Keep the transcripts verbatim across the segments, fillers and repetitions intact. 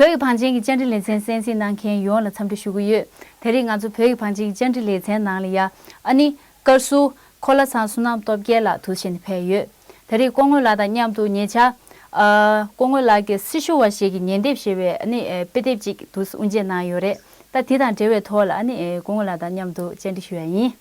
བོད་ཀྱི་བང་ཆེན་གྱི་བཅར་འདྲི་ལེ་ཚན་གསན་གཟིགས་གནང་མཁན་ཡོངས་ལ་འཚམས་འདྲི་ཞུ་གི་ཡོད། དེ་རིང་ང་ཚོ་བོད་ཀྱི་བང་ཆེན་གྱི་བཅར་འདྲི་ལེ་ཚན་ནང་ལ་ཡ། ཨ་ནི། བཀའ་ཟུར། གོ་ལ་ཚང་བསོད་ནམས་སྟོབས་རྒྱལ་ལགས་དུས་ཆེན་ནས་ཕེབས་ཡོད། དེ་རིང་སྐུ་ངོ་ལགས་དང་མཉམ་དུ་ཉེ་ཆར། ཨ། སྐུ་ངོ་ལགས་ཀྱིས་སྲི་ཞུ་བ་ཞིག་གི་ཉེ་འདེབས་ཞེས་པའི་ཨ་ནི་ཨེ་དཔེ་དེབ་ཅིག་དུས་དབུ་འབྱེད་གནང་ཡོད་རེད། ད་དེ་དང་འབྲེལ་བའི་ཐོག་ལ་ཨ་ནི་ཨེ་སྐུ་ངོ་ལགས་དང་མཉམ་དུ་བཅར་འདྲི་ཞུ་ཡ་ཡིན།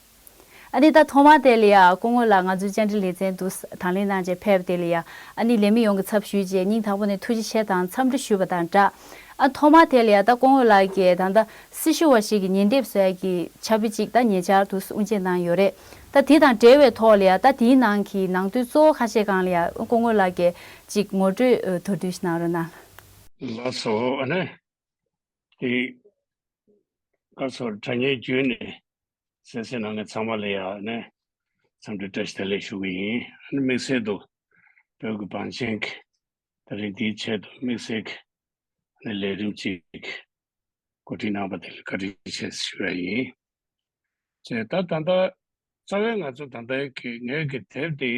ཨ་ནི་ད་ཐོག་མར་དེ་ལ་ཡ་སྐུ་ངོ་ལགས་ང་ཚོའི་བཅར་འདྲི་ལེ་ཚན་དུ་དང་ལེན་གནང་བྱས་ཕེབས་དེ་ལ་ཡ་ཨ་ནི་ལས་མི་ཡོངས་ཀྱི་ཚབ་ཞུས་བྱས་སྙིང་ཐག་པ་ནས་ཐུགས་རྗེ་ཆེ་དང་འཚམས་འདྲི་ཞུས་པ་དང་སྦྲགས། ཨ་ཐོག་མར་དེ་ལ་ཡ་ད་སྐུ་ངོ་ལགས་ཀྱིས་ད་ལྟ་སྲི་ཞུ་བ་ཞིག་གི་ཉེ་འདེབས་ཟེར་གྱི་ཕྱག་དཔེ་ཅིག་ད་ཉེ་ཆར་དུ་དབུ་འབྱེད་གནང་ཡོད་རེད། ད་དེ་དང་འབྲེལ་བའི་ཐོག་ལ་ཡ་ད་དེའི་ནང་གི་ནང་དོན་གཙོ་བོ་ཁ་ཤས་སྒང་ལ་ཡ་སྐུ་ངོ་ལགས་ཀྱིས་ཅིག་ངོ་སྤྲོད་མདོར་བསྡུས་ཤིག་གནང་རོགས་གནང་། ལགས་སོ། ཨ་ནི། དེ། སྐབས་སུ་དྲ་བརྙན་བརྒྱུད་ནས་གསན་གཟིགས་གནང་མཁན་ཚང་མ་ལ་ཡང་ནས་འཚམས་འདྲི་བཀྲ་ཤིས་བདེ་ལེགས་ཞུ་གི་ཡིན། ཨ་ནི་དམིགས་བསལ་དུ་བོད་ཀྱི་བང་ཆེན་གྱི་ད་རེས་འདིའི་ཆེད་དུ་དམིགས་བསལ་གྱི་ཨ་ནི་ལས་རིམ་ཅིག་གོ་སྒྲིག་གནང་བ་དེ་ལ་བཀའ་དྲིན་ཆེ་ཞུ་ཡ་ཡིན། བྱས་ད་ད་ལྟ་རྩ་བའི་ང་ཚོ་ད་ལྟའི་གི་ངའི་གི་དེབ་འདི་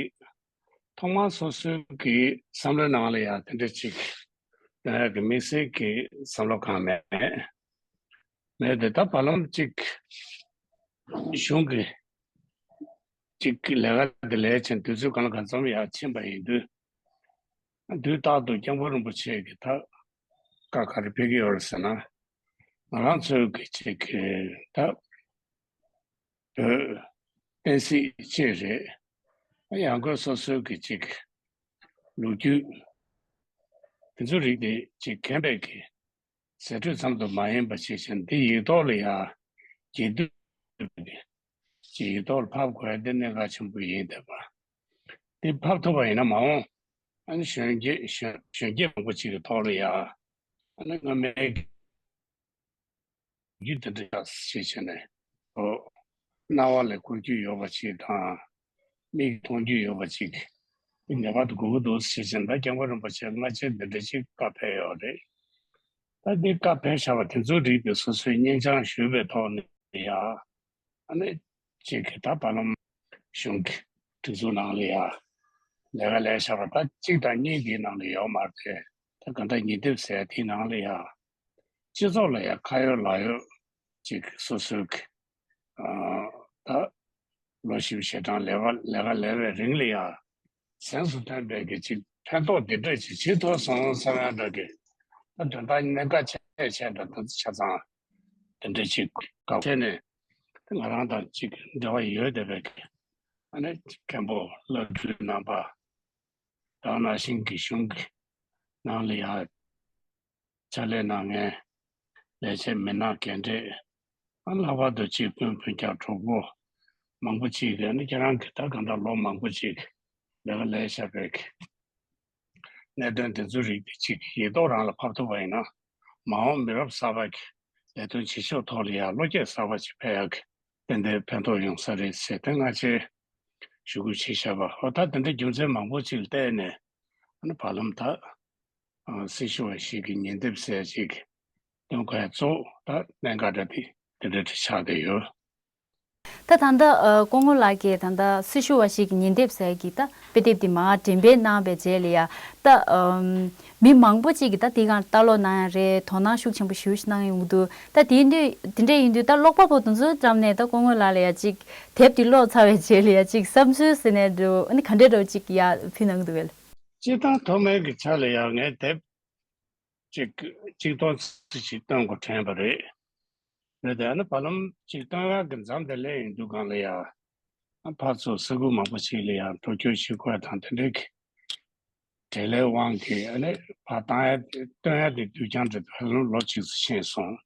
ཐོག་མར་སོ་སོའི་གི་བསམ་བློའི་ནང་ལ་ཡང་དེ་འདྲ་ཅིག་སྟོན་ཡག་གི་དམིགས་བསལ་གྱི་བསམ་བློ་གང་མེད། མེད་དེ་ད་བར་ལམ་ཅིག་གཞུང་གི་ཅིག་གི་ལས་ཀ་དེ་ལས་ཆེན་དུས་ཚོད་གང་ལ་གང་འཚམ་ཡར་ཕྱིན་པ་ཡིན་དུས། དུས་རྟག་ཏུ་སྐྱབས་མགོན་རིན་པོ་ཆེ་གི་ད་བཀའ་ག་རེ་ཕེབས་ཀྱི་ཡོད་རེད་ཟེར་ན། ང་རང་ཚོའི་གི་ཅིག་གི་ད་བོད་བསྟན་སྲིད་བཅས་རེད། ཡང་སྒོས་སོ་སོའི་གི་ཅིག་ལོ་རྒྱུས་དེ་ཚོ་རིགས་དེ་ཅིག་མཁྱེན་པའི་གི་ཟེར་སྒྲོས་ཙམ་དུ་མ་ཡིན་པ་ཞིག་བྱས་ནས་འདི་ཡིག་ཐོག་ལ་ཡང་རྒྱས་བསྡུས་ཀྱི་ཅིག་ཡིག་ཐོག་ལ་ཕབ་དགོས་ཡ་འདི་གནད་འགག་ཆེན་པོ་ཡིན་བསྡད་པ། འདི་ཕབ་ཐུབ་པ་ཡིན་ན་མ་འོངས་ཨ་ནི་གཞོན་སྐྱེས་གཞོན་གཞོན་སྐྱེས་མང་པོ་ཅིག་གི་ཐོག་ལ་ཡང་ཨ་ནི་སྔ་མའི་རྒྱུ་དེ་འདྲ་ཞིག་བྱས་ནས་ཨོ་རྣ་བ་ལ་གོ་རྒྱུ་ཡོད་པ་ཅིག་དང་། མིག་མཐོང་རྒྱུ་ཡོད་པ་ཅིག་ངེས་པར་དུ་དགོས་ཀྱི་འདུག་ཟེར་བཞིན་ད་སྐྱབས་མགོན་རིན་པོ་ཆེ་སྔ་རྗེས་འདི་འདྲ་ཅིག་བཀའ་ཕེབས་ཡོད་རེད། ད་འདི་བཀའ་ཕེབས་བཞག་པ་དེ་ཚོའི་རིགས་དེ་སོ་སོས་སྙན་སྦྱང་ཞུས་པའི་ཐོག་ནས་ཡ། ཨ་ནི་ཅིག་གི་ད་བར་ལམ་གཞུང་གི་སྒྲིག་འཛུགས་ནང་ལ་ཡ་ལས་ཀ་ལས་བཞག་པ་ད་གཅིག་དང་གཉིས་འདིའི་ནང་ལ་ཡོད་མ་རེད། ད་ག་འདྲ་ཉེ་དེབ་ཟེར་དེའི་ནང་ལ་ཡ་སྤྱི་ཚོགས་ལ་ཡ་ཁ་ཡོད་ལག་ཡོད་ཅིག་སོ་སོའི་གི་ཨ་ད་ལོ་བཞི་བཅུ་ཞེ་གྲངས་ལས་ཀ་ལས་ཀ་ལས་པའི་རིང་ལ་ཡ་གཟེངས་སུ་ཐོན་པའི་གི་ཅིག་ཕན་ཐོགས་འདི་འདྲ་ཅིག་བྱེད་ཐུབ་སོང་བསམ་ཡ་འདྲ་གི་ད་དོན་དག་གནད་འགག་ཆེ་ཆེ་འདྲ་ད་ཆ་ཚང་དེ་འདྲ་ཅིག་ག་བྱས་ནས་ད་ང་རང་དང་ཅིག་འབྲེལ་བ་ཡོད་བསྡད་པའི་གི་ཨ་ནི་མཁན་པོ་བླ་སྤྲུལ་རྣམ་པ་དང་ནང་བཞིན་གྱི་གཞུང་གི་ནང་ལ་ཡ་ཕྱག་ལས་གནང་མཁན་ལས་བྱེད་མི་སྣ་རྒན་གྲས་ཨ་ལྷག་པར་དུ་ཅིག་སྤུན་སྤུན་ཀྱག་གྲོགས་པོ་མང་པོ་ཅིག་གིས་ཨ་ནི་ཁྱེད་རང་གི་ད་གང་ལྟར་ལོ་མང་པོ་ཅིག་ལས་ཀ་ལས་བཞག་པའི་གི་གནད་དོན་དེ་ཚོའི་རིགས་དེ་ཅིག་ཡིག་ཐོག་རང་ལ་ཕབ་ཐུབ་པ་ཡིན་ན་མ་འོངས་མི་རབས་གསར་པ་གི་ལས་དོན་བྱེད་ཕྱོགས་ཐོག་ལ་ཡང་བློ་སྐྱེད་གསར་པ་ཅིག་འཕེལ་ཡག་གི་ཏན་ཏན་ཕན་ཐོགས་ཡོང་ས་རེད་ཟེར་དེ་སྔ་ཕྱི་ཞུ་སྐུལ་བྱས་བཞག་པ། འོ་ད་དེ་འདྲའི་རྒྱུ་མཚན་མང་པོ་ཅིག་ལ་བརྟེན་ནས་ཨ་ནི་བར་ལམ་ད་ཨ་སྲི་ཞུ་བ་ཞིག་གི་ཉེ་དེབ་ཟེར་ཅིག་སྟོན་དགོས་ཡ་གཙོ་བོ་ད་གནད་འགག་འདྲ་དེ་དེ་འདྲ་ཆགས་བསྡད་ཡོད། ད་ད་ལྟ་ཨ་སྐུ་ངོ་ལགས་ཀྱིས་ད་ལྟ་སྲི་ཞུ་བ་ཞིག་གི་ཉེ་དེབ་ཟེར་གྱི་ད་དཔེ་དེབ་དེ་མར་འགྲེམས་སྤེལ་གནང་བའི་རྗེས་ལ་ཡ་ད་ཨམ་མི་མང་པོ་ཅིག་གིས་ད་དེའི་སྒང་ལྟ་ཀློག་གནང་ཡ་རེད། དོ་སྣང་ཤུགས་ཆེན་པོ་ཞེ་པོ་ཞིག་གནང་ཡོང་གི་འདུག་ད་དེ་དུས་དེ་འདྲ་ཡིན་དུས་ད་ཀློག་པ་པོ་དེ་ཚོའི་འགྲམ་ནས་ད་སྐུ་ངོ་ལགས་ལ་ཡ་ཅིག་དེབ་དེ་ཀློག་ཚར་བའི་རྗེས་ལ་ཡ་ཅིག་བསམ་ཚུལ་ཟེར་ནས་འགྲོ་ཨ་ནི་ག་འདྲ་འདྲ་བོ་ཅིག་ཡ་ཕུལ་གནང་གི་འདུག་གས། སྤྱིར་བཏང་ཐོག་མའི་གི་ཆ་ལ་ཡ་ངས་དེབ་ཅིག་གཅིག་སྟོང་ཙམ་ཞིག་སྟོན་དགོས་དྲན་པ་རེད། རེད་དེ་ཨ་ནི་བར་ལམ་ཅིག་སྟོན་ཡག་གི་མཚམས་དེ་སླེབས་ཡོང་དུས་སྒང་ལ་ཡ། ཨ་ཕར་ཚུར་ས་ཁུལ་མང་པོ་ཞིག་ལ་ཡ་འགྲོ་སྐྱོད་བྱེད་དགོས་དང་དེ་འདྲའི་གི་བྲེལ་བའི་དབང་གིས་ཨ་ནི་ཕར་བཏང་ཡ་སྟོན་ཡ་དེ་དུས་འགྱངས་དེ་བར་ལམ་ལོ་གཅིག་ཙམ་ཕྱིན་སོང་།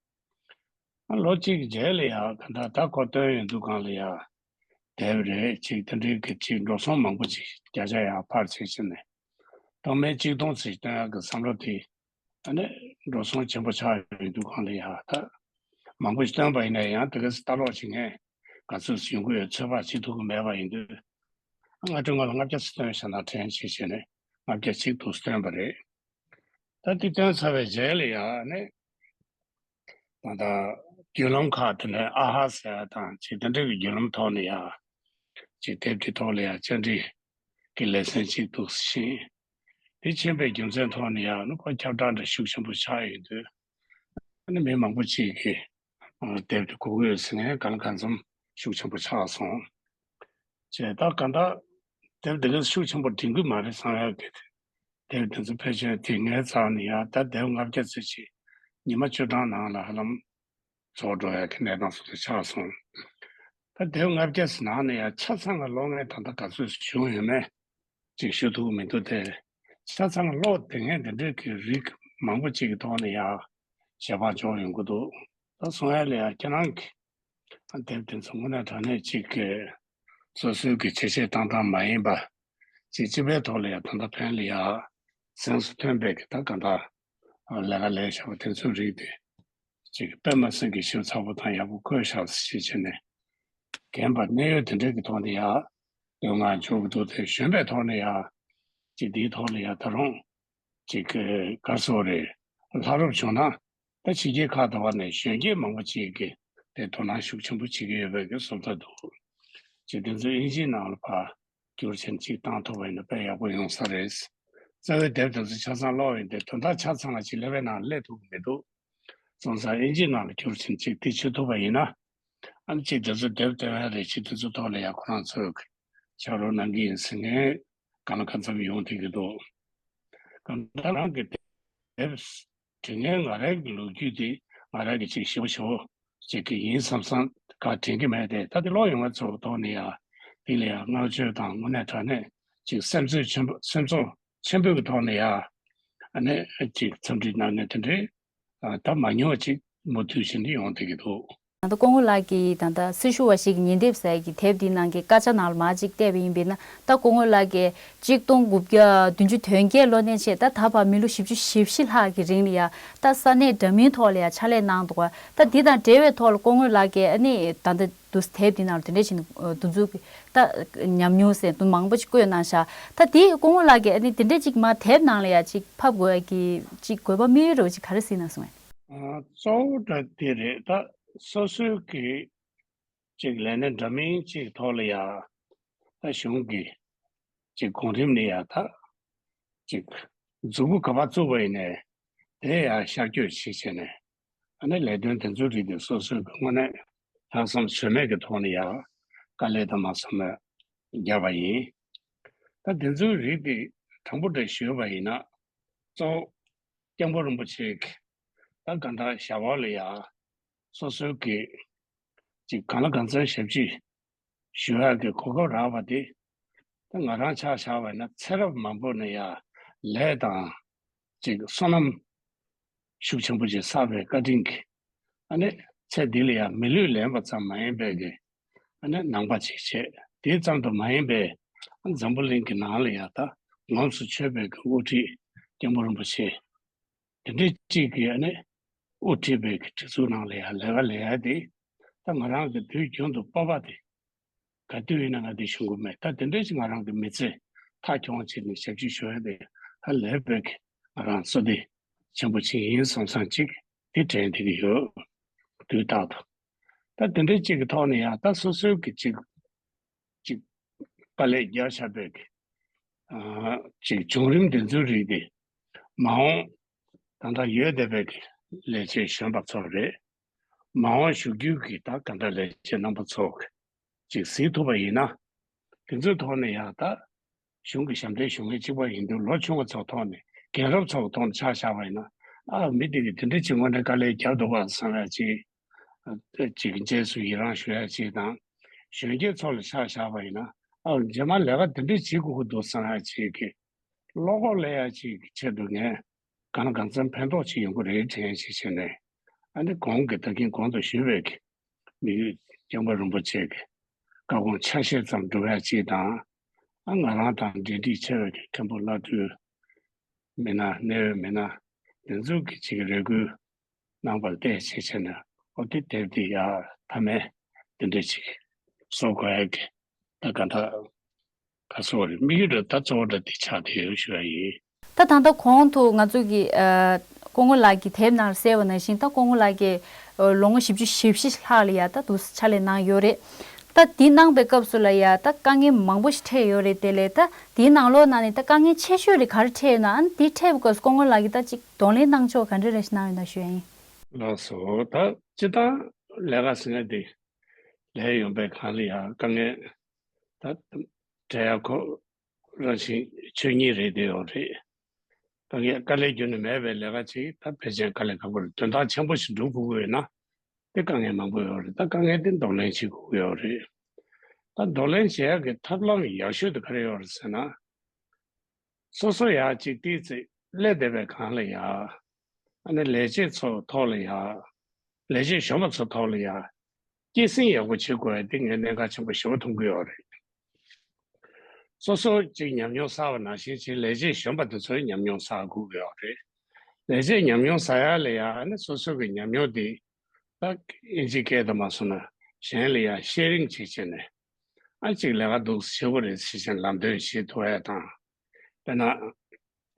ཨ་ལོ་གཅིག་གི་རྗེས་ལ་ཡ་ག་འདྲ་ད་ཁོ་སྟོན་ཡོང་དུས་སྒང་ལ་ཡ། དེབ་རེད་ཅིག་དེ་འདྲའི་གི་ཅིག་འགྲོ་སོང་མང་པོ་ཅིག་བརྒྱ་ཆ་ཡར་འཕར་བྱས་ཕྱིན་ནས། ཐོག་མའི་གཅིག་སྟོང་ཙམ་སྟོན་ཡག་གི་བསམ་བློ་དེ། ཨ་ནི་འགྲོ་སོང་ཆེན་པོ་ཆགས་ཡོང་དུས་སྒང་ལ་ཡ་ད། མང་པོ་ཞིག་བཏོན་པ་ཡིན་ན་ཡང་དེ་ག་ཚོད་ལྟ་ཀློག་བྱེད་མཁན་ག་ཚོད་ཡོང་གི་ཡོད་ཚོད་དཔག་བྱེད་ཐུབ་ཀྱི་མེད་པ་ཡིན་དུས། ཨ་སྔ་དྲོ་སྔ་ལ་ལྔ་བརྒྱ་ཙམ་བཏོན་བཞག་ན་དྲན་བྱས་བྱས་ནས་ལྔ་བརྒྱ་གཅིག་ཏུ་བཏོན་པ་རེད། ད་དེ་བཏོན་ཚར་བའི་རྗེས་ལ་ཡ་ཨ་ནི། ད་ལྟ་བརྒྱུད་ལམ་ཁག་དེ་ནས་ཨ་ཧ་ཟེར་ཡ་དང་ཅིག་དེ་འདྲ་གི་བརྒྱུད་ལམ་ཐོག་ནས་ཡ། ཅིག་དེབ་དེ་ཐོག་ལ་ཡ་བཅར་འདྲི་གི་ལེ་ཚན་ཅིག་འདུག་ཕྱིན། དེ་ཕྱིན་པའི་རྒྱུ་མཚན་ཐོག་ནས་ཡང་ཨ་ནི་ཁོ་ཁྱབ་བསྒྲགས་འདྲ་ཤུགས་ཆེན་པོ་ཆགས་ཡོང་དུས། ཨ་ནི་མི་མང་པོ་ཅིག་གིས་ཨ་དེབ་དེ་གོ་གི་ཡོད་ཟེར་ནས་གང་ལ་གང་འཚམ་ཤུགས་ཆེན་པོ་ཆགས་སོང་། བྱས་ད་གང་ལྟར་དེབ་དེ་ག་ཤུགས་ཆེན་པོ་འགྲིམ་གི་མ་རེད་བསམ་ཡག་གི། དེབ་དེ་ཚོ་ཕལ་ཆེར་དེ་ངའི་རྩ་ནས་ཡང་ད་དེབ་ལྔ་བརྒྱ་ཙམ་ཞིག་ཉི་མ་བཅུ་གྲངས་ནང་ལ་ཧ་ལམ་རྫོགས་འགྲོ་ཡག་གི་གནས་སྟངས་སོ་སོ་ཆགས་སོང་། ད་དེབ་ལྔ་བརྒྱ་ཙམ་ནང་ནས་ཡང་ཆ་ཚང་ལ་ཀློག་མཁན་ད་ལྟ་ག་ཚོད་བྱུང་ཡོད་མེད་ཅིག་ཞུ་ཐུབ་ཀྱི་མི་འདུག་སྟེ། ཆ་ཚང་ཀློག་བསྡད་མཁན་དེ་འདྲའི་གི་རིགས་མང་པོ་ཅིག་གི་ཐོག་ནས་ཡང་ཞལ་པར་འབྱོར་ཡོང་གི་འདུག་ད་སོང་ཡ་ལ་ཡང་ཁྱེད་རང་གི་དེབ་དེ་ཚོ་དངོས་གནས་དྲང་གནས་ཅིག་གི་སོ་སོའི་གི་བྱས་རྗེས་བཏང་སྟངས་མ་ཡིན་པ། ཅིག་སྤྱི་པའི་ཐོག་ལ་ཡང་ད་ལྟ་ཕན་ལ་ཡང་གཟེངས་སུ་ཐོན་པའི་གི་ད་ག་འདྲ་ལས་ཀ་ལས་བྱ་བ་དེ་ཚོའི་རིགས་དེ་ཅིག་དཔེ་མ་སྲིད་ཀྱི་ཞིབ་ཚགས་པོ་དང་ཡག་པོ་བཀོད་བཞག་ཟེར་བྱས་ནས་རྒན་པ་གནད་ཡོད་དེ་འདྲའི་གི་ཐོག་ནས་ཡང་ལོ་ལྔ་འཇོག་གི་འདུག་དེ་གཞོན་པའི་ཐོག་ནས་ཡང་ཅིག་འདིའི་ཐོག་ལ་ཡང་ད་རུང་ཅིག་ག་རེ་ཟེར་དགོས་རེད། ལྷག་རོགས་བྱུང་ན། ད་ཕྱི་རྒྱལ་ཁག་དང་བར་ནས་གཞོན་སྐྱེས་མང་པོ་ཅིག་གིས་དེ་དོ་སྣང་ཤུགས་ཆེན་པོ་བྱེད་ཀྱི་ཡོད་པའི་གི་བཟོ་ལྟ་འདུག་ཅིག་དེ་ཚོ་དབྱིན་ཇིའི་ནང་ལ་ཕར་བསྒྱུར་བྱས་ཅིག་བཏང་ཐུབ་པ་ཡིན་ན་དཔེ་ཡག་པོ་ཡོང་ས་རེད། རྩ་བའི་དེབ་དེ་ཚོ་ཆ་ཚང་ཀློག་ཡིན་ཏེ་དོན་དག་ཆ་ཚང་ལ་ཅིག་ཀླད་པའི་ནང་སླེབས་ཐུབ་ཀྱི་མི་འདུག་སོང་ཙང་དབྱིན་ཇིའི་ནང་ལ་བསྒྱུར་བྱས་ཅིག་དེ་བྱེད་ཐུབ་པ་ཡིན་ན། ཨ་ནི་ཅིག་དེ་ཚོ་དེབ་སྟོན་ཡ་རེད། ཅིག་དེ་ཚོ་ཐོག་ལ་ཡང་ཁོ་རང་ཚོས་ཕྱག་རོགས་གནང་གི་ཡིན་ཟེར་ནས་གང་ལ་གང་འཚམ་ཡོང་བསྡད་ཀྱི་འདུག་གང་ལྟར་རང་གི་དེབ་དྲི་ངན་ང་རང་གི་ལོ་རྒྱུས་དེ་ང་རང་གི་ཅིག་ཞིབ་པོ་ཞིབ་པོ་ཅིག་གི་ཡིན་བསམ་བསམ་ག་དྲན་གྱི་མེད་དེ། ད་དེ་ཀློག་ཡོང་བ་ཚོ་ཐོག་ནས་ཡང་དེ་ལ་ཡང་བསྔགས་བརྗོད་དང་དངོས་གནས་དྲང་གནས་ཅིག་སེམས་ཚོར་ཆེན་པོ་སེམས་ཚོར་ཆེན་པོའི་གི་ཐོག་ནས་ཡང་ཨ་ནི་ཅིག་འཚམས་འདྲི་གནང་མཁན་དེ་འདྲའི་ད་མ་ཉུང་བ་ཅིག་མུ་མཐུད་བྱས་ནས་ཡོང་བསྡད་ཀྱི་འདུག་ད་ལྟ་སྐུ་ངོ་ལགས་ཀྱིས་ད་ལྟ་སྲི་ཞུ་བ་ཞིག་གི་ཉིན་དེབ་ཟེར་གྱི་དེབ་འདིའི་ནང་གི་དཀར་ཆག་ནང་ལ་མར་ཅིག་བལྟས་པ་ཡིན་པས་ན། ད་སྐུ་ངོ་ལགས་ཀྱིས་གཅིག་སྟོང་དགུ་བརྒྱ་བདུན་ཅུ་དོན་བརྒྱད་ལོ་ནས་བྱས་ད་ད་བར་མི་ལོ་བཞི་བཅུ་ཞེ་བཞི་ལྷག་གི་རིང་ལ་ཡ་ད་ས་གནས་འདྲ་མིན་ཐོག་ལ་ཡ་ཕྱག་ལས་གནང་འདུག་ད་འདི་དང་འབྲེལ་བའི་ཐོག་ལ་སྐུ་ངོ་ལགས་ཀྱིས་ཨ་ནི་ད་ལྟ་འདུག་དེབ་འདི་ནང་ལ་དེ་འདྲ་བྱས་ནས་འདུག་འཛུགས་ཀྱི་ད་ཉམས་མྱོང་ཟེར་དུ་མང་པོ་ཅིག་བཀོད་གནང་ཤག་ད་དེ་སྐུ་ངོ་ལགས་ཀྱིས་ཨ་ནི་དེ་འདྲ་ཅིག་མར་དེབ་ནང་ལ་ཡ་ཅིག་ཕབ་དགོས་ཀྱི་ཅིག་དགོས་པ་དམིགས་ཡུལ་རོ་ཅིག་ག་རེ་གཟིགས་གནང་སོང་ངས། ཨ། གཙོ་བོ་འདྲ་དེ་རེད། ད་སོ་སོའི་གི་ཅིག་ལས་སྣེ་འདྲ་མིན་ཅིག་ཐོག་ལ་ཡ་ད་གཞུང་གི་ཅིག་གོང་རིམ་ནས་ཡ་ད་ཅིག་མཛུབ་གུ་ག་པར་བཙུགས་པ་ཡིན་ནའི་དེ་ཡ་ཤར་བསྐྱོད་བྱེད་བྱས་ནས་ཨ་ནི་ལས་དོན་དེ་ཚོའི་རིགས་དེ་སོ་སོའི་གི་དངོས་གནས་ལྷག་བསམ་ཟོལ་མེད་ཀྱི་ཐོག་ནས་ཡ་དཀའ་ལས་དང་མ་ཚང་མ་བརྒྱབ་པ་ཡིན། ད་དེ་ཚོའི་རིགས་དེ་དྲང་པོ་འདྲ་ཞུས་པ་ཡིན་ན། གཙོ་བོ་སྐྱབས་མགོན་རིན་པོ་ཆེ་གི་ད་ག་འདྲ་ཞབས་འོག་ལ་ཡ་སོ་སོའི་གི་ཅིག་གང་ལ་གང་འཚམ་ཞབས་ཕྱི་ཞུ་ཡག་གི་གོ་སྐབས་རག་པ་དེ། ད་ང་རང་ཆ་བཞག་པ་ཡིན་ན་ཚེ་རབས་མང་པོ་ནས་ཡ་ལས་དང་ཅིག་བསོད་ནམས་ཤུགས་ཆེན་པོ་ཅིག་བསགས་པའི་བཀའ་དྲིན་གྱིས་ཨ་ནི་ཚེ་འདི་ལ་ཡ་མི་ལུས་ལེན་པ་ཙམ་མ་ཡིན་པའི་གི་ཨ་ནི་ནང་པ་ཅིག་བྱས། དེ་ཙམ་དུ་མ་ཡིན་པའི་འཛམ་བུ་གླིང་གི་ནང་ལ་ཡ་ད་ངོམས་སུ་ཆོད་པའི་གི་དབུ་ཁྲིད་སྐྱབས་མགོན་རིན་པོ་ཆེ་དེ་འདྲའི་གཅིག་གིས་ཨ་ནི་དབུ་ཁྲིད་པའི་གི་སྒྲིག་འཛུགས་ནང་ལ་ཡ་ལས་ཀ་ལས་ཡ་དེ་ད་ང་རང་གི་དུས་རྒྱུན་དུ་སྤོབས་པ་དེ་ག་དུས་ཡིན་ན་ང་དེ་ཞུ་གི་མེད། ད་དེ་འདྲའི་ཅིག་ང་རང་གི་མི་ཚེ་མཐའ་འཁྱོངས་བྱས་ནས་ཞབས་ཕྱི་ཞུ་ཡ་དེ་ཧ་ལས་པའི་གི་ང་རང་བསོད་བདེ་ཆེན་པོ་ཅིག་ཡིན་བསམ་བསམ་ཅིག་དེ་དྲན་བསྡད་ཀྱི་ཡོད། དུས་རྟག་ཏུ། ད་དེ་འདྲའི་གཅིག་གི་ཐོག་ནས་ཡང་ད་སོ་སོའི་གི་གཅིག་གཅིག་དཀའ་ལས་རྒྱག་བཞག་པའི་གི་ཨ་གཅིག་བྱུང་རིམ་དེ་ཚོའི་རིགས་དེ་མ་འོངས་ད་ལྟ་ཡོད་བསྡད་པའི་གི་ལས་བྱེད་གཞོན་པ་ཚོ་རེད། མ་འོངས་གཞུག་གུའི་གི་ད་ག་འདྲ་ལས་བྱེད་རྣམ་པ་ཚོ་གི་ཅིག་གཟིགས་ཐུབ་པ་ཡིན་ན། དེ་ཚོའི་ཐོག་ནས་ཡང་ད་གཞུང་གི་ཞབས་འདྲེན་ཞུ་མཁན་གཅིག་པ་ཡིན་དུས་ལོ་ཆུང་བ་ཚོ་ཐོག་ནས་རྒན་རབས་ཚོ་གི་ཐོག་ནས་ཆ་བཞག་པ་ཡིན་ན། ཨ་མི་དེ་གིས་དེ་འདྲ་ཅིག་དངོས་གནས་དཀའ་ལས་རྒྱབ་འདུག་ག་བསམ་ཡ་ཅིག་ཅིག་རྗེས་སུ་ཡི་རང་ཞུ་ཡ་ཅིག་དང་། གཞོན་སྐྱེས་ཚོ་ལ་ཆ་བཞག་པ་ཡིན་ན། ཨ་རྗེས་མ་ལས་ཀ་དེ་འདྲ་བྱེད་དགོས་ཀྱི་འདུག་བསམ་ཡ་ཅིག་གི་བློ་ཁོག་སླེབས་ཡ་ཅིག་གི་ཆེད་དུ་ངས་གང་ལ་གང་འཚམ་ཕན་ཐོགས་ཅིག་ཡོང་གི་རེད་དྲན་ཞིག་བྱས་ནས། ཨ་ནི་གོང་གི་ད་གིན་གོང་དུ་ཞུས་པའི་གི་དམིགས་ཡུལ་སྐྱབས་མགོན་རིན་པོ་ཆེ་གི་བཀའ་དགོངས་ཆ་ཤས་ཙམ་སྒྲུབ་ཡ་ཅིག་དང་། ཨ་ང་རང་དང་འབྲེལ་འདྲིས་ཆེ་བའི་གི་མཁན་པོ་བླ་སྤྲུལ་མི་སྣ་གནད་ཡོད་མི་སྣ་དེ་ཚོ་གི་ཅིག་རེ་སྐུལ་གནང་བར་བལྟས་བྱས་བྱས་ནས། ཨོ་དེ་དེབ་དེ་ཡ་མཐའ་མའི་དེ་འདྲ་ཅིག་བཟོ་དགོས་ཡ་གི་ད་ག་འདྲ་ག་སོགས་རེད། དམིགས་ཡུལ་འདྲ་ད་གཙོ་བོ་འདྲ་དེ་ཆགས་བསྡད་ཡོད་ཞུ་ཡ་ཡིན། ད་ད་ལྟ་གོང་དུ་ང་ཚོ་གི་ཨ་སྐུ་ངོ་ལགས་ཀྱི་དེབ་ནང་གསལ་བ་ནང་བཞིན། ད་སྐུ་ངོ་ལགས་ཀྱིས་ཨ་ལོ་ངོ་བཞི་བཅུ་ཞེ་བཞི་ལྷག་ལ་ཡ་ད་དུ་ཕྱག་ལས་གནང་ཡོད་རེད། ད་ ད་དེ་གནང་པའི་སྐབས་སུ་ལ་ཡ་ད་དཀའ་ངལ་མང་པོ་ཞིག་འཕྲད་ཡོད་རེད། དེ་ལས་ད་དེའི་ནང་ལོགས་ནང་ནས་ད་དཀའ་ངལ་ཆེ་ཤོས་རེད་ག་རེ་འཕྲད་ཡོད་ན། ཨ་ནི་དེ་འཕྲད་པའི་སྐབས་སུ་སྐུ་ངོ་ལགས་ཀྱིས་ད་ཅིག་གདོང་ལེན་གནང་ཕྱོགས་ག་འདྲ་རེ་ཞིག་གནང་ཡོད་ན་ཞུ་ཡ་ཡིན། ལགས་སོ། ད་སྤྱིར་བཏང་ལས་ཀ་ཟེར་མཁན་དེ་ལས་ཡོང་པའི་སྒང་ལ་ཡ་དཀའ་ངལ་ད་འཕྲད་ཡ་ཁོ་རང་བཞིན་ཆོས་ཉིད་རེད། དེ་ཡོད་རེད། དཀའ་ངལ་དཀའ་ལས་ཁྱོན་ནས་མེད་པའི་ལས་ཀ་ཅིག་ད་ཕལ་ཆེར་དཀའ་ལས་ཁག་པོ་རེད། དོན་དག་ཆེན་པོ་ཞིག་སྒྲུབ་དགོས་ཀྱི་ཡོད་ན་དེ་དཀའ་ངལ་མང་པོ་ཡོད་རེད། ད་དཀའ་ངལ་དེ་གདོང་ལེན་བྱེད་དགོས་ཀྱི་ཡོད་རེད། ད་གདོང་ལེན་བྱེད་ཡག་གི་ཐབས་ལམ་ཡག་ཤོས་དེ་ག་རེ་ཡོད་རེད་ཟེར་ན། སོ་སོ་ཡ་ཅིག་ཏིག་ཙི་སླེབས་བསྡད་པའི་སྒང་ལ་ཡ། ཨ་ནི་ལས་བྱེད་ཚོ་ཐོག་ལ་ཡ། ལས་བྱེད་གཞོན་པ་ཚོ་ཐོག་ལ་ཡ། སྐྱེད་སྲིང་ཡག་པོ་བྱེད་དགོས་ཡ་དེ་ངས་གནད་འགག་ཆེན་པོ་ཞེ་པོ་མཐོང་གི་ཡོད་རེད། སོ་སོ་ཅིག་ཉམས་མྱོང་བསགས་པ་ནང་བཞིན་ཅིག་ལས་བྱེད་གཞོན་པ་དེ་ཚོའི་ཉམས་མྱོང་བསགས་དགོས་ཀྱི་ཡོད་རེད། ལས་བྱེད་ཉམས་མྱོང་བསགས་ཡ་ལ་ཡ་ཨ་ནི་སོ་སོ་གི་ཉམས་མྱོང་དེ་ད་ཨིན་ཇི་སྐད་དུ་མ་སོང་ན་གཞན་ལ་ཡ་ཤེར་རིང་བྱེད་བྱས་ནས། ཨ་ཅིག་ལས་ཀ་འདུག་ཞེ་པོ་རེད་ཟེར་བྱས་ནས་ལམ་སྟོན་བྱེད་ཐུབ་ཡ་དང་། དཔེར་ན།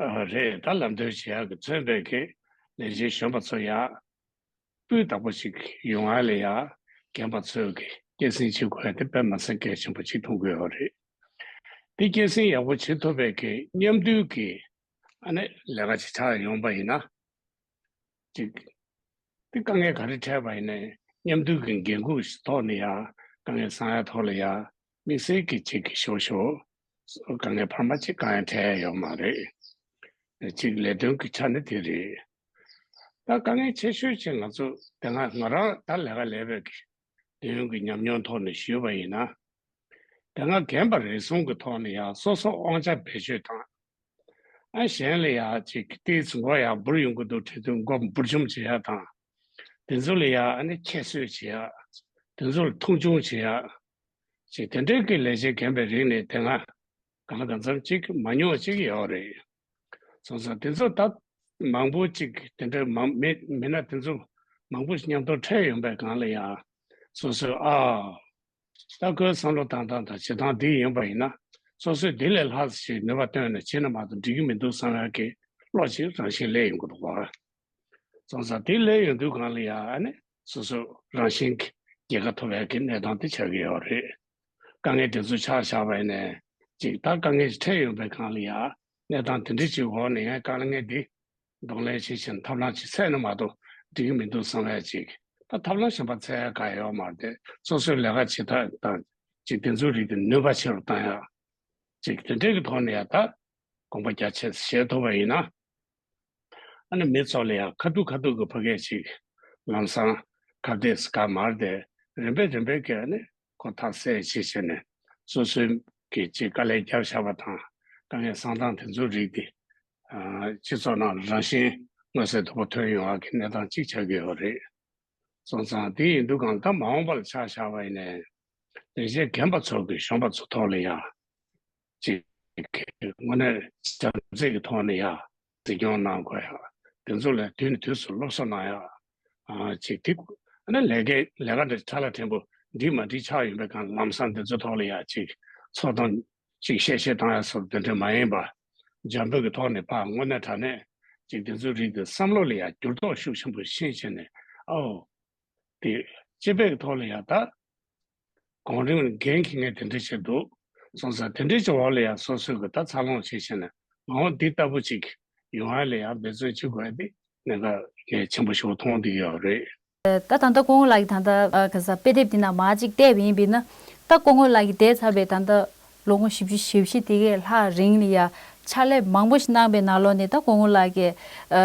ཨ་རེད། ད་ལམ་སྟོན་བྱེད་ཡག་གི་མཚོན་པའི་གི་ལས་བྱེད་གཞོན་པ་ཚོ་ཡ་སྤུས་དག་པོ་ཞིག་ཡོང་ཡ་ལ་ཡ་རྒན་པ་ཚོས་གི་སྐྱེད་སྲིང་བྱེད་དགོས་ཡ་དེ་དཔེ་མ་སྲིད་གལ་ཆེན་པོ་ཅིག་མཐོང་གི་ཡོད་རེད། དེ་སྐྱེད་སྲིང་ཡག་པོ་བྱེད་ཐུབ་པའི་གི་མཉམ་འདུས་ཀྱི་ཨ་ནི་ལས་ཀ་ཅིག་ཆགས་ཡོང་པ་ཡིན་ན། ཅིག་དེ་དཀའ་ངལ་ག་རེ་འཕྲད་པ་ཡིན་ནའི་མཉམ་འདུས་ཀྱི་འགན་ཁུར་ཞིག་ཐོག་ནས་ཡང་དཀའ་ངལ་སང་ཡ་ཐོག་ལ་ཡང་དམིགས་བསལ་གྱི་ཅིག་གི་ཞོ་ཞོ་དཀའ་ངལ་འཕར་མ་ཅིག་གང་ཡང་འཕྲད་ཡ་ཡོད་མ་རེད། ཅིག་ལས་དོན་གྱི་ཆ་ནས་དེ་རེད། ད་དཀའ་ངལ་ཆེ་ཤོས་ཅིག་ང་ཚོ་དེ་སྔ་ང་རང་ད་ལས་ཀ་ལས་པའི་གི་དུས་ཡུན་གྱི་ཉམས་མྱོང་ཐོག་ནས་ཞུས་པ་ཡིན་ན། དེ་སྔ་རྒན་པ་རེ་ཟུང་གི་ཐོག་ནས་ཡང་སོ་སོ་དབང་ཆ་བེད་སྤྱོད་དང་། ཨ་གཞན་ལ་ཡང་ཅིག་ཏིས་མགོ་ཡང་འབུར་ཡོང་གི་འདུག་དྲན་དུས་མགོ་འབུར་འཇོམས་བྱེད་ཡ་དང་། དེ་ཚོ་ལ་ཡང་ཨ་ནི་ཁྱད་གསོད་བྱེད་ཡ། དེ་ཚོ་ལ་མཐོང་ཆུང་བྱེད་ཡ། ཅིག་དེ་འདྲའི་གི་ལས་བྱེད་རྒན་པའི་རིགས་ནས་དེ་སྔ་གང་ལ་གང་འཚམ་ཅིག་མ་མྱོང་ཅིག་ཡོད་རེད། སོང་ཙང་དེ་ཚོ་ད་མང་པོ་ཅིག་དེ་འདྲ་མང་མེད་མེད་ན་དེ་ཚོ་མང་པོ་ཞིག་མཉམ་དུ་འཕྲད་ཡོང་པའི་སྒང་ལ་ཡང་སོ་སོས་ཨ། ད་ཁོའི་བསམ་བློ་བཏང་སྟངས་དང་བྱེད་སྟངས་འདི་ཡིན་པ་ཡིན་ན་སོ་སོས་འདི་ལས་ལྷག་ཅིག་ནུས་པ་བཏོན་ནས་བྱེད་ན་མ་གཏོགས་འགྲིག་གི་མི་འདུག་བསམ་ཡག་གི་བློ་ཅིག་རང་བཞིན་སླེབས་ཡོང་གི་འདུག་བ། སོང་ཙང་དེ་སླེབས་ཡོང་དུས་སྒང་ལ་ཡང་ཨ་ནི་སོ་སོ་རང་བཞིན་གྱི་རྒྱལ་ཁ་ཐོབ་ཡག་གི་གནས་སྟངས་དེ་ཆགས་ཀྱི་ཡོད་རེད། དཀའ་ངལ་དེ་ཚོ་ཆ་བཞག་པ་ཡིན་ནའི་ཅིག་ད་དཀའ་ངལ་ཞིག་འཕྲད་ཡོང་པའི་སྒང་ལ་ཡང་གནས་སྟངས་དེ་འདྲ་ཅིག་འོག་ནས་ཡང་དཀའ་ངལ་འདི་གདོང་ལེན་བྱེད་བཞིན་ཐབས་ལམ་ཅིག་འཚོལ་ན་མ་གཏོགས་འགྲིག་གི་མི་འདུག་བསམ་ཡ་ཅིག་ད་ཐབས་ལམ་གཞན་པ་འཚོལ་ཡ་གང་ཡོད་མ་རེད་དེ་སོ་སོའི་ལས་ཀ་བྱེད་ཐབས་དང་ཅིག་དེ་ཚོའི་རིགས་དེ་ནུས་པ་ཆེ་རུ་བཏང་ཡ་ཅིག་དེ་འདྲའི་གི་ཐོག་ནས་ཡ་ད་དགོངས་པ་རྒྱ་ཆེ་བཞེས་ཐུབ་པ་ཡིན་ན། ཨ་ནི་མི་ཚོ་ལ་ཡང་ཁ་ཐུག་ཁ་ཐུག་གི་ཕ་སྐད་ཅིག་ལམ་སང་ཁ་བརྡས་སུ་བཀའ་མར་ཏེ་རིམ་པས་རིམ་པས་ཀྱི་ཨ་ནི་ཁོ་ཐག་གསལ་བྱེད་བྱས་ནས་སོ་སོའི་གི་ཅིག་དཀའ་ལས་བརྒྱབ་བཞག་པ་དང་དཀའ་ངལ་སང་སྟངས་དེ་ཚོའི་རིགས་དེ་སྤྱི་ཚོགས་ནང་རང་བཞིན་མངོན་གསལ་དོད་པོ་ཐོན་ཡོང་བ་གི་གནས་སྟངས་གཅིག་ཆགས་ཀྱི་ཡོད་རེད། སོང་ཙང་དེ་ཡིན་དུས་གང་ལྟར་མ་འོངས་པ་ལ་ཆ་བཞག་པ་ཡིན་ནའི་ལས་བྱེད་རྒན་པ་ཚོ་གི་གཞོན་པ་ཚོ་ཐོག་ལ་ཡང་ཅིག་དངོས་གནས་བྱམས་བརྩེ་གི་ཐོག་ནས་ཡང་གཟིགས་སྐྱོང་གནང་དགོས་ཡ། དེ་ཚོ་ལ་དུས་ནས་དུས་སུ་སློབ་གསོ་གནང་ཡ། ཅིག་དེ་ཨ་ནི་ལས་ཀའི་ལས་ཀ་འདྲ་ཁྲ་ལ་ཕྲན་བུ་འགྲིག་མ་འགྲིག་ཆགས་ཡོད་པའི་སྒང་ལམ་སང་དེ་ཚོ་ཐོག་ལ་ཡང་ཅིག་ཚོགས་དང་ཅིག་བཤད་བཤད་བཏང་ཡ་སོགས་དེ་འདྲ་མ་ཡིན་པ། འཇམ་པོའི་གི་ཐོག་ནས་ཕར་དངོས་གནས་དྲང་གནས་ཅིག་དེ་ཚོའི་རིགས་དེ་བསམ་བློ་ལ་ཡང་འགྱུར་ལྡོག་ཤུགས་ཆེན་པོ་ཕྱིན་བྱས་ནས་ཨའོ། དེ་སྤྱི་པའི་གི་ཐོག་ལ་ཡང་ད་གོང་རིམ་འགན་འཁྱེར་མཁན་དེ་འདྲ་ཞིག་འདུག་སོང་ཙང་དེ་འདྲ་ཅིག་འོག་ལ་ཡང་སོ་སོའི་གི་ད་འཚར་ལོངས་བྱེད་བྱས་ནས་མ་འོངས་འདི་ལྟ་བུ་ཅིག་ཡོང་བ་ལ་ཡང་འབད་བརྩོན་བྱེད་དགོས་ཡ་དེ་གནད་འགག་གལ་ཆེན་པོ་ཞིག་མཐོང་བསྡད་ཡོད་རེད། ད་ད་ལྟ་སྐུ་ངོ་ལགས་ཀྱིས་ད་ལྟ་ཨ་ག་ས་དཔེ་དེབ་འདི་ནང་མར་ཅིག་བལྟས་པ་ཡིན་པས་ན། ད་སྐུ་ངོ་ལགས་ཀྱིས་འདས་ཚར་བའི་ད་ལྟ་ལོ་ངོ་བཞི་བཅུ་ཞེ་བཞི་དེ་གའི་ལྷག་རིང་ལ་ཡ་ཕྱག་ལས་མང་པོ་ཞིག་གནང་པའི་ནང་ལོགས་ནས་ད་སྐུ་ངོ་ལགས་ཀྱིས་ཨ་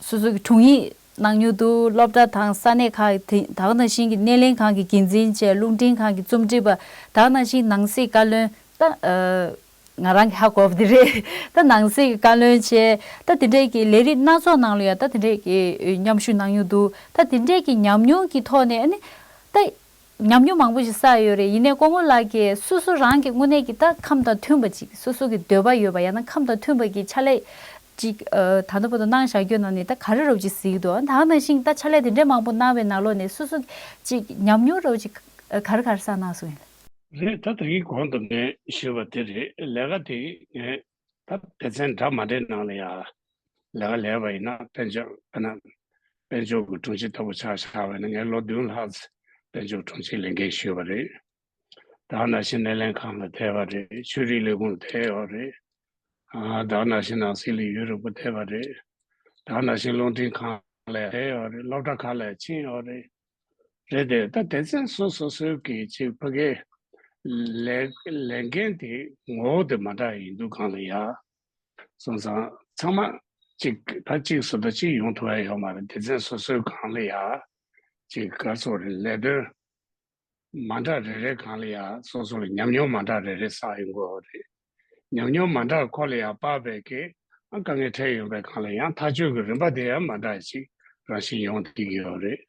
སོ་སོ་གི་དྲུང་ཡིག་གནང་མྱོང་འདུག་སློབ་གྲྭ་དང་ས་གནས་ཁག་དེ་དག་ནང་བཞིན་གྱི་སྣེ་ལེན་ཁང་གི་འགན་འཛིན་བཅས་རླུང་འཕྲིན་ཁང་གི་རྩོམ་སྒྲིག་པ་དག་ནང་བཞིན་ནང་སྲིད་བཀའ་བློན་ད་ཨ་ང་རང་གི་ཧ་གོ་བ་འདི་རེད། ད་ནང་སྲིད་ཀྱི་བཀའ་བློན་བྱས་ད་དེ་འདྲས་ཀྱི་ལས་རིགས་སྣ་ཚོགས་ནང་ལ་ཡང་ད་དེ་འདྲས་ཀྱི་མཉམ་ཞུགས་གནང་མྱོང་འདུག་ད་དེ་འདྲས་ཀྱི་ཉམས་མྱོང་གི་ཐོག་ནས་ཨ་ནི་ད་ཉམས་མྱོང་མང་པོ་ཞིག་བསགས་ཡོད་རེད། ཡིན་ནའི་སྐུ་ངོ་ལགས་ཀྱིས་སོ་སོ་རང་གི་དངོས་གནས་ཀྱི་ད་ཁམས་དང་མཐུན་པ་ཅིག་སོ་སོ་གི་འདོད་པ་ཡོད་པ་ཡང་ན་ཁམས་དང་མཐུན་པ་གི་ཕྱག་ལས་ཅིག་ད་ལྟ་བར་དུ་གནང་བཞག་རྒྱུ་ནང་ནས་ད་ག་རེ་རོབ་ཅིག་གཟིགས་འདུག་ད་ག་ནང་བཞིན་ད་ཕྱག་ལས་དེ་འདྲས་མང་པོ་གནང་བའི་ནང་ལོགས་ནས་སོ་སོ་ཅིག་ཉམས་མྱོང་རོབ་ཅིག་ག་རེ་ག་རེ་བསགས་གནང་སོང་ཡིན། རེད། ད་ད་གིན་གོང་དུ་ངས་ཞུས་པ་དེ་རེད། ལས་ཀ་དེ་ངས་ད་སྡེ་ཚན་འདྲ་མ་འདྲའི་ནང་ལ་ཡང་ལས་ཀ་ལས་པ་ཡིན་ན་དཔལ་འབྱོར་དཔེར་ན་དཔལ་འབྱོར་གྱི་དྲུང་ཆེ་ལྟ་བུ་ཆགས་བཞག་པ་ཡིན་ན་ངས་ལོ་བདུན་ལྷག་ཙམ་དཔལ་འབྱོར་དྲུང་ཆེའི་ལས་འགན་ཞུས་པ་རེད། ད་ནང་བཞིན་སྣེ་ལེན་ཁང་ལ་ཐེ་བ་རེད། ཆོས་རིག་ལས་ཁུངས་ལ་ཐེ་ཡོད་རེད། ཨ་ད་ནང་བཞིན་ནང་སྲིད་ལ་ཡུན་རིང་པོ་ཐེ་བ་རེད། ད་ནང་བཞིན་རླུང་འཕྲིན་ཁང་ལ་ཐེ་ཡོད་རེད། སློབ་གྲྭ་ཁག་ལ་ཕྱིན་ཡོད་རེད། རེད་དེ་ད་སྡེ་ཚན་སོ་སོ་སོའི་གི་ཅིག་ཕ་གའི་ལས་ལས་འགན་དེ་ངོ་བོ་དེ་མ་འདྲ་ཡིན་དུས་གང་ལ་ཡ། སོང་ཙང་ཚང་མ་གཅིག་ད་གཅིག་བཟོ་ལྟ་གཅིག་ཡོང་ཐུབ་ཡ་ཡོད་མ་རེད། སྡེ་ཚན་སོ་སོའི་སྒང་ལ་ཡ་གཅིག་ག་རེ་ཟེར་དགོས་རེད། ལས་དོན་མ་འདྲ་རེ་རེ་སྒང་ལ་ཡ་སོ་སོ་ལ་ཉམས་མྱོང་མ་འདྲ་རེ་རེ་བསགས་ཡོང་དགོས་རེད། ཉམས་མྱོང་མ་འདྲ་ཁོ་ལ་ཡ་དཔག་པའི་གི་ཨ་དཀའ་ངལ་འཕྲད་ཡོང་པའི་སྒང་ལ་ཡང་ཐག་གཅོད་ཀྱི་རིམ་པ་དེ་ཡང་མ་འདྲ་ཞིག་རང་བཞིན་ཡོང་བསྡད་ཀྱི་ཡོད་རེད།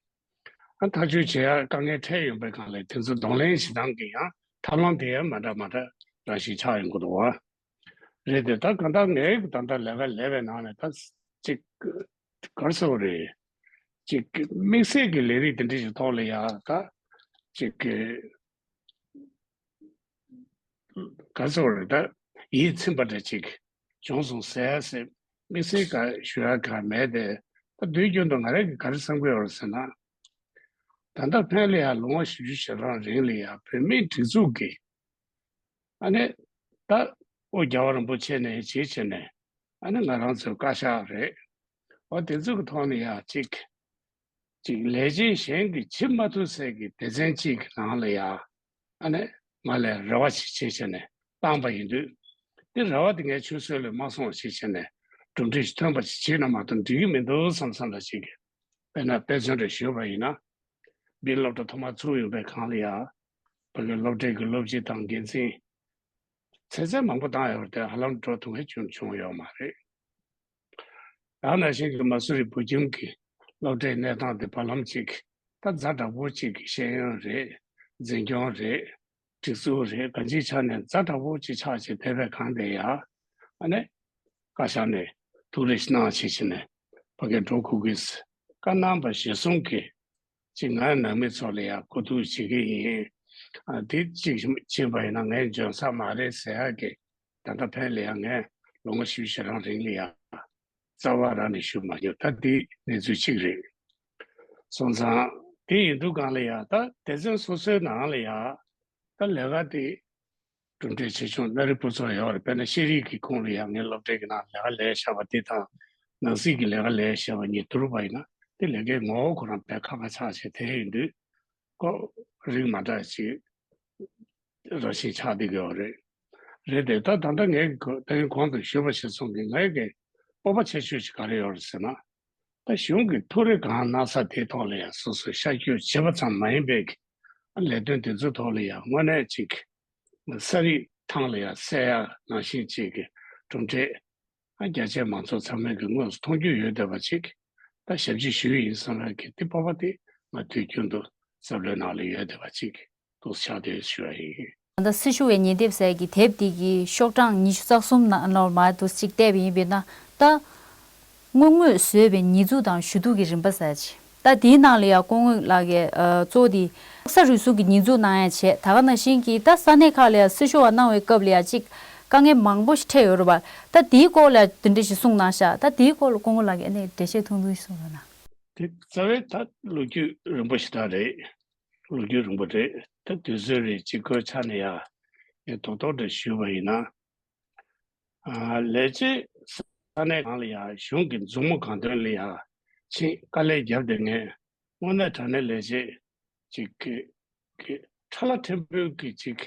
ཨ་ཐག་གཅོད་བྱེད་ཡ་དཀའ་ངལ་འཕྲད་ཡོང་པའི་སྒང་ལ་དེ་ཚོ་གདོང་ལེན་བྱེད་སྟངས་ཀྱི་ཡང་ཐབས་ལམ་དེ་ཡང་མ་འདྲ་མ་འདྲ་རང་བཞིན་ཆགས་ཡོང་གི་འདུག་བ། རེད་དེ་ད་གང་ལྟར་ངའི་ད་ལྟ་ལས་ཀ་ལས་པའི་ནང་ནས་ད་ཅིག་ག་རེ་ཟེར་དགོས་རེད། ཅིག་དམིགས་བསལ་གྱི་ལས་རིགས་དེ་འདྲ་ཞིག་ཐོག་ལ་ཡ་ད་ཅིག་ག་རེ་ཟེར་དགོས་རེད། ད་ཡིད་ཚིམ་པ་འདྲ་ཅིག་བྱུང་སོང་ཟེར་ཟེར་དམིགས་བསལ་ག་ཞུ་ཡ་ག་མེད་དེ། ད་དུས་རྒྱུན་དུ་ང་རང་གིས་ག་རེ་བསམ་གྱི་ཡོད་རེད་ཟེར་ན། ད་ལྟ་ཕན་ལ་ཡ་ལོ་ངོ་བཞི་བཅུ་ཞེ་གྲངས་རིང་ལ་ཡ་བོད་མིའི་སྒྲིག་འཛུགས་ཀྱི་ཨ་ནི་ད་ཨོ་རྒྱལ་བ་རིན་པོ་ཆེ་ནས་བྱས་བྱས་ནས་ཨ་ནི་ང་རང་ཚོའི་བཀའ་ཤག་རེད། ཨོ་དེ་ཚོ་གི་ཐོག་ནས་ཡ་གཅིག་གཅིག་ལས་བྱེད་གཞན་གྱིས་བྱེད་མ་ཐུབ་སའི་གི་སྡེ་ཚན་གཅིག་གི་ནང་ལ་ཡ་ཨ་ནི་ང་ལ་རེ་བ་ཞིག་བྱས་བྱས་ནས་བཏང་པ་ཡིན་དུས། དེ་རེ་བ་དེ་ངས་ཆུད་ཟོས་ལ་མ་སོང་བ་ཞིག་བྱས་ནས་གྲུབ་འབྲས་ཤིག་ཐོན་པ་ཞིག་བྱས་ན་མ་གཏོགས་འགྲིག་གི་མི་འདུག་བསམ་བསམ་འདྲ་ཞིག་གི། དཔེར་ན་དཔེ་མཚོན་རེ་ཞུས་པ་ཡིན་ན། འདི་སློབ་གྲྭ་ཐོག་མར་ཚུགས་ཡོང་པའི་སྒང་ལ་ཡ། ཕ་གིའི་སློབ་གྲྭའི་གི་སློབ་སྤྱི་དང་འགན་འཛིན་ཚད་ཚད་མང་པོ་བཏང་ཡོད་པ་དེ་ཧ་ལམ་འགྲོ་ཐུབ་མཁན་བྱུང་བྱུང་ཡོད་མ་རེད། ཡང་ན་ཤིང་གི་མ་སུ་རི་བོད་ཁྱིམ་གྱི་སློབ་གྲྭའི་གནས་སྟངས་དེ་བར་ལམ་གཅིག་ད་ཛ་དྲག་པོ་གཅིག་གི་ཤེས་ཡོན་རེད། འཛིན་སྐྱོང་རེད། སྒྲིག་འཛུགས་རེད། གང་ཅིའི་ཆ་ནས་ཛ་དྲག་པོ་གཅིག་ཆགས་བྱས་བསྡད་པའི་སྒང་དེ་ཡ། ཨ་ནི། བཀའ་ཤག་ནས་ཐུགས་རེ་གནང་བྱས་བྱས་ནས་ཕ་གིར་འགྲོ་དགོས་ཀྱི། བཀའ་གནང་བ་གཞིར་བཟུང་གིས་ཅིག་ང་ནང་མི་ཚོ་ལ་ཡང་གོ་བསྡུར་བྱེད་ཀྱི་ཡིན། ཨ་དེ་གཅིག་ཕྱིན་པ་ཡིན་ན་ངས་འཇོན་ས་མ་རེད་ཟེར་ཡག་གི་ད་ལྟ་ཕན་ལ་ཡང་ངས་ལོ་ངོ་བཞི་བཅུ་ཞེ་གྲངས་རིང་ལ་ཡང་རྩ་བ་རང་ནས་ཞུ་མ་མྱོང་། ད་དེ་གནས་ཚུལ་གཅིག་རེད། སོང་ཙང་དེ་ཡིན་དུས་སྒང་ལ་ཡང་ད་སྡེ་ཚན་སོ་སོའི་ནང་ལ་ཡང་ད་ལས་ཀ་དེ་གྲུབ་འབྲས་ཆེ་ཆུང་སྣ་རེ་སྤུ་ཚོགས་ཡོད་རེད། དཔེར་ན་ཤེས་རིག་གི་ཁོངས་ལ་ཡང་ངའི་སློབ་གྲྭའི་གི་ནང་ལས་ཀ་ལས་བཞག་པ་དེ་དང་ནང་སྲིད་ཀྱི་ལས་ཀ་ལས་བཞག་པ་གཉིས་བསྡུར་བ་ཡིན་ན་དེ་ལས་ཀའི་ངོ་བོ་ཁོ་རང་དཔེ་ཁག་ཁག་ཆགས་བྱས་དེ་ཡིན་དུས་ཁོ་རིགས་མ་འདྲ་ཞིག་རང་བཞིན་ཆགས་བསྡད་ཀྱི་ཡོད་རེད། རེད་དེ་ད་ད་ལྟ་ངས་ད་གིན་གོང་དུ་ཞུས་པ་གཞིར་བཟུང་གིས་ངའི་གི་སྤོབས་པ་ཆེ་ཤོས་ཤིག་ག་རེ་ཡོད་རེད་ཟེར་ན། ད་གཞུང་གིས་ཐུགས་རེ་གང་གནང་ས་དེའི་ཐོག་ལ་ཡང་སོ་སོས་ཤར་བསྐྱོད་བྱེད་པ་ཙམ་མ་ཡིན་པའི་ལས་དོན་དེ་ཚོའི་ཐོག་ལ་ཡང་དངོས་གནས་ཅིག་ས་རིགས་ཐང་ལ་ཡང་གསལ་ཡག་ནང་བཞིན་ཅིག་གི་གྲུབ་འབྲས་རྒྱ་ཆེ་མང་ཚོགས་ཚང་མས་ཀྱི་དངོས་སུ་མཐོང་རྒྱུ་ཡོད་བསྡད་པ་ཅིག་ད་ཞབས་ཕྱི་ཞུས་ཡིན་བསམ་ཡག་གི་དེ་སྤོབས་པ་དེ་ང་དུས་རྒྱུན་དུ་བསམ་བློའི་ནང་ལ་ཡོད་བསྡད་པ་ཅིག་འདུག་ཆགས་བསྡད་ཞུ་བ་ཡིན། ད་ལྟ་སྲི་ཞུ་བའི་ཉིན་དེབ་ཟེར་གྱི་དེབ་འདི་གི་ཤོག་གྲངས་ཉི་ཤུ་རྩ་གསུམ་ནང་ལོགས་མར་དུ་གཅིག་བལྟས་པ་ཡིན་པས་ན་ད། དངུལ་དངོས་བཟོས་པའི་ཉེས་འཛུགས་དང་ཞུ་གཏུག་གི་རིམ་པ་ཟེར་ཅིག་ད་དེའི་ནང་ལ་ཡང་སྐུ་ངོ་ལགས་ཀྱིས་ཨ་གཙོ་བོ་དེ་ལྷ་ས་རུལ་སུངས་ཀྱི་ཉེས་འཛུགས་གནང་ཡ་བྱས། ད་ག་ནང་བཞིན་གྱི་ད་ས་གནས་ཁག་ལ་ཡང་སྲི་ཞུ་བ་གནང་བའི་སྐབས་ལ་ཡང་ཅིག་དཀའ་ངལ་མང་པོ་ཞིག་འཕྲད་ཡོད་རེད་པ། ད་དེའི་སྐོར་ལ་དེ་འདྲ་ཞིག་གསུངས་གནང་ཤག་ད་དེའི་སྐོར་ལ་སྐུ་ངོ་ལགས་ཀྱིས་ཨ་ནི་འགྲེལ་བཤད་ཐུང་ཐུང་ཞིག་གསུངས་རོགས་གནང་། དེ་རྩ་བའི་ད་ལོ་རྒྱུས་རིང་པོ་ཞིག་ད་རེད། ལོ་རྒྱུས་རིང་པོ་རེད། ད་དུས་ཚོད་རེད་གཅིག་ཁོའི་ཆ་ནས་ཡ་ངས་རྡོག་རྡོག་འདྲ་ཞུས་པ་ཡིན་ན། ཨ་ལས་བྱེད་ས་གནས་གང་ལ་ཡ་གཞུང་གི་མཛུབ་མོ་གང་ཐོན་ལ་ཡ་ཕྱིན་དཀའ་ལས་བརྒྱབ་བསྡད་མཁན་དངོས་གནས་དྲང་གནས་ལས་བྱེད་ཅིག་གི་གི་ཁྲ་ལ་ཕྲན་བུ་གི་ཅིག་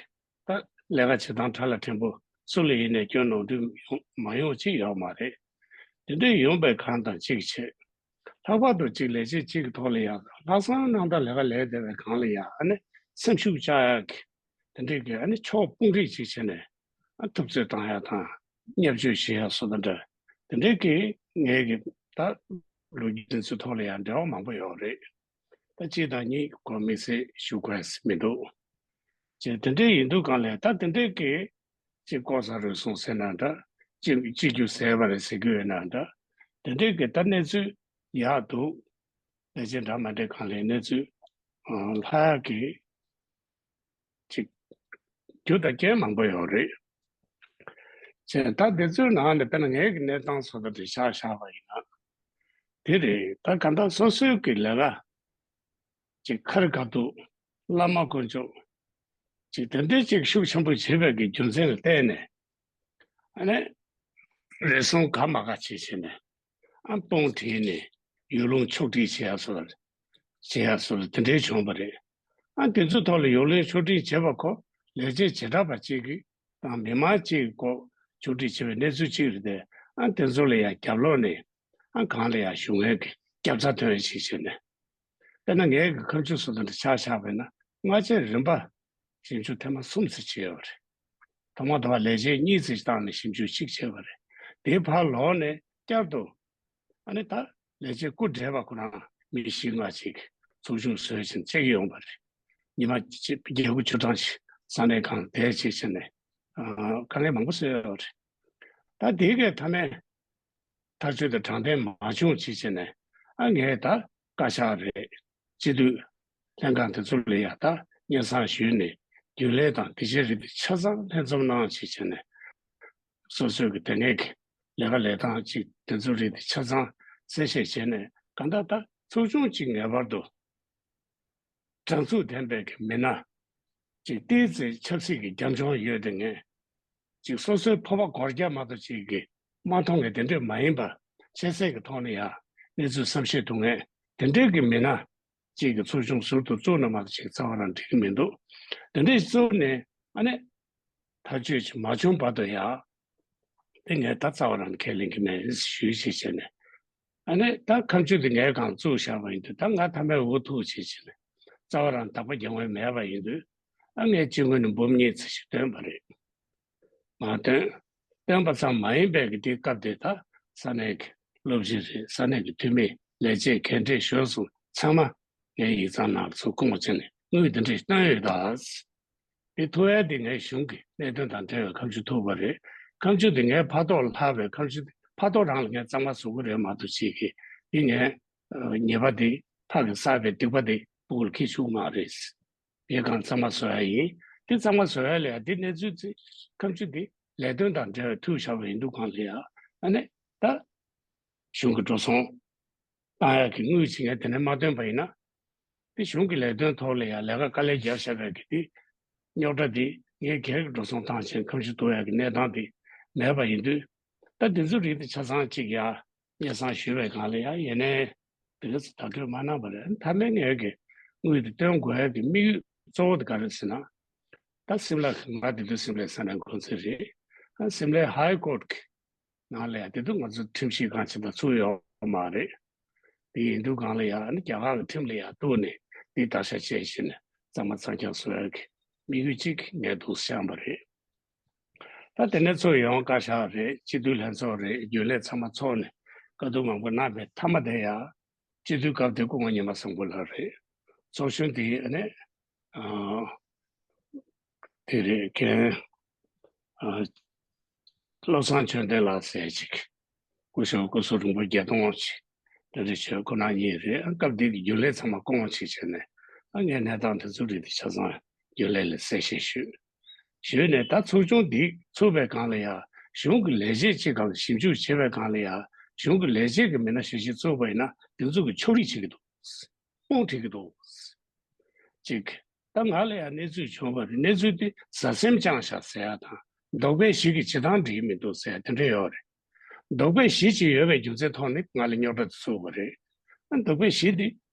ད་ལས་ཀ་བྱེད་སྟངས་ཁྲ་ལ་ཕྲན་བུ་སུ་ལ་ཡིན་ནས་སྐྱོན་ནོར་འཁྲུལ་ཡོང་མ་ཡོང་ཅིག་ཡོད་མ་རེད། དེ་འདྲ་ཡོང་པའི་གང་དང་གཅིག་བྱས། ལྷག་པར་དུ་གཅིག་ལས་བྱེད་གཅིག་གི་ཐོག་ལ་ཡ་ལྷག་བསམ་རྣམ་དག་ལས་ཀ་ལས་བསྡད་པའི་གང་ལ་ཡ་ཨ་ནི་སེམས་ཤུགས་བཅག་ཡག་གི་དེ་འདྲའི་གི་ཨ་ནི་ཕྱོགས་དཔུང་སྒྲིག་ཅིག་བྱས་ནས་ཨ་ཐུབ་ཚོད་བཏང་ཡག་དང་བརྙས་བཅོས་བྱེད་ཡག་སོགས་དང་འདྲ་དེ་འདྲའི་གི་ངའི་གི་ད་ལོ་རྒྱུས་དེ་ཚོའི་ཐོག་ལ་ཡང་འབྲེལ་བ་མང་པོ་ཡོད་རེད། ད་གཅིག་དང་གཉིས་སྐོར་དམིགས་བསལ་ཞུ་དགོས་མི་འདུག་ཅེས་དེ་འདྲའི་ཡིན་དུས་གང་ལས་ད་དེ་འདྲའི་གི་གཅིག་ལྐོག་ཟ་རུལ་སུངས་ཟེར་ན་འདྲ། གཅིག་གཅིག་རྒྱུ་ཟས་པ་རེད་ཟེར་གི་ཡོད་ན་འདྲ། དེ་འདྲའི་གི་ད་གནས་ཚུལ་ཡག་འདུག་ལས་བྱེད་འདྲ་མ་འདྲའི་གང་ལས་གནས་ཚུལ་ལྷག་ཡག་གི་ཅིག་རྒྱུ་དང་རྐྱེན་མང་པོ་ཡོད་རེད། བྱས་ད་དེ་ཚོའི་ནང་ནས་དཔེར་ན་ངའི་གི་གནས་སྟངས་བཟོ་ལྟ་དེ་བཞག་བཞག་པ་ཡིན་ན། དེ་རེད། ད་གང་ལྟར་སོ་སོའི་གི་ལས་ཀ་ཅིག་ཁ་རི་ཁ་ཐུག་བླ་མ་དཀོན་མཆོག་ དེ་འདྲའི་ཅིག་ཤུགས་ཆེན་པོ་བྱེད་པའི་གི་རྒྱུ་མཚན་ལ་བརྟེན་ནས། ཨ་ནི་རེ་ཟུང་ག་མ་ག་བྱེད་བྱས་ནས། ཨ་དཔུང་བྲིས་ནས་ཡུལ་ལུང་ཕྱོགས་སྒྲིག་བྱེད་ཡ་སོགས། བྱེད་ཡ་སོགས་དེ་འདྲའི་བྱུང་བ་རེད། ཨ་དེ་ཚོ་ཐོག་ལ་ཡུལ་ལུང་ཕྱོགས་སྒྲིག་བྱེད་པ་ཁོ་ལས་བྱེད་བྱེ་བྲག་པ་གཅིག་གིས་དང་མི་མང་གཅིག་གིས་ཁོ་ཕྱོགས་སྒྲིག་བྱེད་པའི་གནས་ཚུལ་གཅིག་རེད་དེ། ཨ་དེ་ཚོ་ལ་ཡང་རྒྱབ་ལོགས་ནས་ཨ་གང་ལ་ཡང་ཞུ་མཁན་གྱི་རྒྱབ་རྩ་ཐོན་ཞིག་བྱས་ནས། དཔེར་ན་ངའི་གི་ཁ་མཆུ་སོ་དང་འདྲ་ཆགས་ཆགས་པས་ན། སྔ་རྗེས་རིམ་པ་ཞིབ་འཇུག་ཐེངས་མ་གསུམ་ཙམ་བྱས་ཡོད་རེད། ཐོག་མ་དང་པོ་ལས་བྱེད་གཉིས་ཙམ་བཏང་ནས་ཞིབ་འཇུག་གཅིག་བྱས་པ་རེད། དེའི་ཕར་ལོག་ནས་བསྐྱར་དུ། ཨ་ནི་ད་ལས་བྱེད་སྐུ་བགྲེས་པ་ཁོ་རང་མི་བཞི་ལྔ་ཅིག་ཚོགས་ཆུང་བཟོས་ཕྱིན་བཅར་གྱི་ཡོང་བ་རེད། ཉི་མ་བརྒྱད་དགུ་བཅུ་གྲངས་ཤིག་ས་གནས་གང་བསྡད་བྱས་བྱས་ནས། ཨ་དཀའ་ལས་མང་པོ་བཟོས་ཡོད་རེད། ད་དེའི་གི་མཐའ་མའི་ཐག་གཅོད་དེ་དྲང་བདེན་མ་བྱུང་ཅེས་བྱས་ནས། ཨ་ངས་ད་བཀའ་ཤག་རེད། སྤྱི་འཐུས་ལྷན་ཁང་དེ་ཚོ་ལ་ཡ་ད་སྙན་སེང་ཞུས་ནས་རྒྱུན་ལས་དང་དེ་བཞིན་རིགས་དེ་ཆ་ཚང་ལྷན་འཛོམས་གནང་ཅེས་བྱས་ནས། སོ་སོའི་གི་དེ་སྔའི་གི་ལས་ཀ་ལས་སྟངས་ཅིག་དེ་ཚོ་རིགས་དེ་ཆ་ཚང་གསལ་བཤད་བྱས་ནས། གང་ལྟར་ད་ཚོགས་ཆུང་གཅིག་ངེས་པར་དུ་དྲང་ཚུགས་ལྡན་པའི་གི་མི་སྣ་ཅིག་ཏོག་ཙམ་ཆབ་སྲིད་ཀྱི་རྒྱབ་ལྗོངས་ཡོད་དེ། ངས་ཅིག་སོ་སོའི་ཕོར་པ་སྒོར་རྒྱག་མ་གཏོགས་ཅིག་གི་མ་མཐོང་མཁན་དེ་འདྲས་མ་ཡིན་པ། ཤེས་ཚད་ཀྱི་ཐོག་ནས་ཡང་གནས་ཚུལ་བསམ་ཤེས་ཐུབ་མཁན་དེ་འདྲས་ཀྱི་མི་སྣ་ཅིག་གི་ཚོགས་ཆུང་ཟུར་དུ་བཙུགས་ན་མ་གཏོགས་ཅིག་རྩ་བ་རང་འགྲིག་གི་མི་འདུག་དེ་འདྲས་བཙུགས་ནས་ཨ་ནི་ཐག་གཅོད་ཅིག་མ་བྱུང་བར་དུ་ཡང་། དེ་ངས་ད་རྩ་བ་རང་ཁས་ལེན་གྱི་མེད་ཞུས་ཞེས་བྱས་ནས། ཨ་ནི་ད་ཁ་མཆུ་དེ་ངས་གང་བཙུགས་བཞག་པ་ཡིན་དུས། ད་ང་མཐའ་མའི་འུ་ཐུག་བྱས་བྱས་ནས་རྩ་བ་རང་དག་པ་རྒྱག་འོས་མེད་པ་ཡིན་དུས། ཨ་ངས་སྤྱི་ངོས་ནས་འབུམ་གཉིས་ཙམ་ཞིག་བཏོན་པ་རེད། མ་བཏོན། བཏོན་པ་ཙམ་མ་ཡིན་པའི་གི་དེ་སྐབས་དེ་ད་ས་གནས་ཀྱི་སློབ་སྤྱི་རེད། ས་གནས་ཀྱི་འཐུས་མི། ལས་བྱེད། གད་འདྲེ་གཞོན་གསུམ་ཚང་མ་ངའི་ཡིག་ཚང་ནང་ཚུར་བསྐུར་བྱས་ནས་དངུལ་དེ་འདྲས་བཏོན་ཡོད་ད། དེ་ཐུག་ཡ་དེ་ངའི་གཞུང་གི་གནད་དོན་དང་འབྲེལ་བའི་ཁ་མཆུ་ཐུག་པ་རེད། ཁ་མཆུ་དེ་ངའི་ཕ་ཐོག་ལྷག་པའི་ཁ་མཆུ་དེ་ཕ་ཐོག་རང་ལ་ངས་གཙང་མ་བཟོ་གི་རེད་མ་གཏོགས་ཅིག་གི་དེ་ངས་ཉེས་པ་དེ་ཕ་གི་བསགས་པའི་སྡིག་པ་དེ་སྤུ་གུར་འཁྱེར་ཆོག་མ་རེད། དེ་གང་གཙང་མ་བཟོ་ཡ་ཡིན། དེ་གཙང་མ་བཟོ་ཡ་ལ་ཡ་དེ་གནས་ཚུལ་ཚེ་ཁ་མཆུ་དེ་ལས་དོན་དང་འབྲེལ་བའི་ཐུག་བཞག་པ་ཡིན་དུས་གང་ལ་ཡ་ཨ་ནི་ད། གཞུང་གི་འགྲོ་སོང་བཏང་ཡག་གི་དངུལ་ཅིག་ངས་དེ་ནས་མ་བཏོན་པ་ཡིན་ན། དེ་གཞུང་གི་ལས་དོན་ཐོག་ལ་ཡང་ལས་ཀ་དཀའ་ལས་བརྒྱབ་བཞག་པའི་གི་དེ་རྙོག་དྲ་དེ་ངས་སྒེར་གྱི་འགྲོ་སོང་བཏང་བྱས་ཁ་མཆུ་ཐུག་ཡག་གི་གནས་སྟངས་དེ་མེད་པ་ཡིན་དུས། ད་དེ་ཚོ་རིགས་དེ་ཆ་ཚང་གཅིག་ཡ་སྙན་སེང་ཞུས་པའི་སྒང་ལ་ཡ་ཡིན་ནའི་དེ་ག་ཚོད་བརྡ་སྤྲོད་མ་གནང་བ་རེད། མཐའ་མའི་ངས་གི་དངུལ་དེ་བཏོན་དགོས་ཡག་གི་དམིགས་ཡུལ་གཙོ་བོ་དེ་ག་རེ་ཟེར་ན། ད་སིམ་ལ་ང་དེ་དུས་སིམ་ལའི་ས་གནས་འགོ་འཛིན་རེད། ཨ་སིམ་ལའི་ཧའི་ཀོར་གི་ནང་ལ་ཡང་དེ་དུས་ང་ཚོ་ཁྲིམས་ཞིབ་ཁང་ཆེ་ད་ཚུགས་ཡོད་མ་རེད། དེ་ཡིན་དུས་གང་ལ་ཡང་ཨ་ནི་རྒྱ་གར་གྱི་ཁྲིམས་ལ་ཡང་གཏུགས་ནས་དེ་བརྡར་ཤ་བཅད་བཞིན་གཙང་མ་གཙང་རྐྱང་བཟོ་ཡག་གི་དམིགས་ཡུལ་གཅིག་ངས་འདུག་བཤམས་པ་རེད། ད་དེ་ནས་ཚུར་ཡོང་བཀའ་ཤག་རེད། སྤྱི་འཐུས་ལྷན་ཚོགས་རེད། རྒྱུན་ལས་ཚང་མ་ཚོགས་ནས་བཀའ་བསྡུར་མང་པོ་གནང་བའི་མཐའ་མ་དེ་ཡང་སྤྱི་འཐུས་སྐབས་དེ་སྐུ་ངོ་ཉི་མ་བཟང་པོ་ལགས་རེད། ཚོགས་གཞོན་དེ་ཨ་ནི། ཨ། དེ་རེད། རྒན། ཨ། བློ་བཟང་ཆོས་ལྡན་ལགས་ཟེར་ཅིག་སྐུ་ཞབས་སྐུ་གཟུགས་རིང་པོ་བརྒྱད་སྟོང་ཅིག་དེ་འདྲ་བྱས་ཁོ་རང་གཉིས་རེད། ཨ་སྐབས་དེ་གི་རྒྱུན་ལས་ཚང་མ་སྐུ་ངོ་ཅིག་བྱས་ནས། ཨ་ངས་གནས་སྟངས་དེ་ཚོ་རིགས་དེ་ཆ་ཚང་རྒྱུན་ལས་ལ་གསལ་བཤད་ཞུས། ཞུས་ནས་ད་ཚོགས་ཆུང་འདི་ཚུགས་པའི་སྒང་ལ་ཡ། གཞུང་གི་ལས་བྱེད་ཅིག་སྒང་ལ་ཞིབ་འཇུག་བྱེད་པའི་སྒང་ལ་ཡ། གཞུང་གི་ལས་བྱེད་ཀྱི་མི་སྣ་གཞན་ཞིག་བཙུགས་པ་ཡིན་ན་དེ་ཚོ་གི་ཕྱོགས་རིས་བྱེད་ཀྱི་འདུག་དཔུང་ཁྲིད་ཀྱི་འདུག་ཅིག་ད་ང་ལ་ཡང་གནས་ཚུལ་བྱུང་བ་རེད། གནས་ཚུལ་དེ་ཟ་སེམས་བཅངས་ཤག་ཟེར་ཡ་དང་། འདོགས་པའི་གཞི་གི་བྱེད་སྟངས་འགྲིག་གི་མི་འདུག་ཟེར་ཡ་དེ་འདྲ་ཡོད་རེད། འདོགས་པའི་གཞི་ཅིག་ཡོད་པའི་རྒྱུ་མཚན་ཐོག་ནས་ང་ལ་རྙོག་དྲ་དེ་ཚུགས་པ་རེད། ཨ་འདོགས་པའི་གཞི་དེ་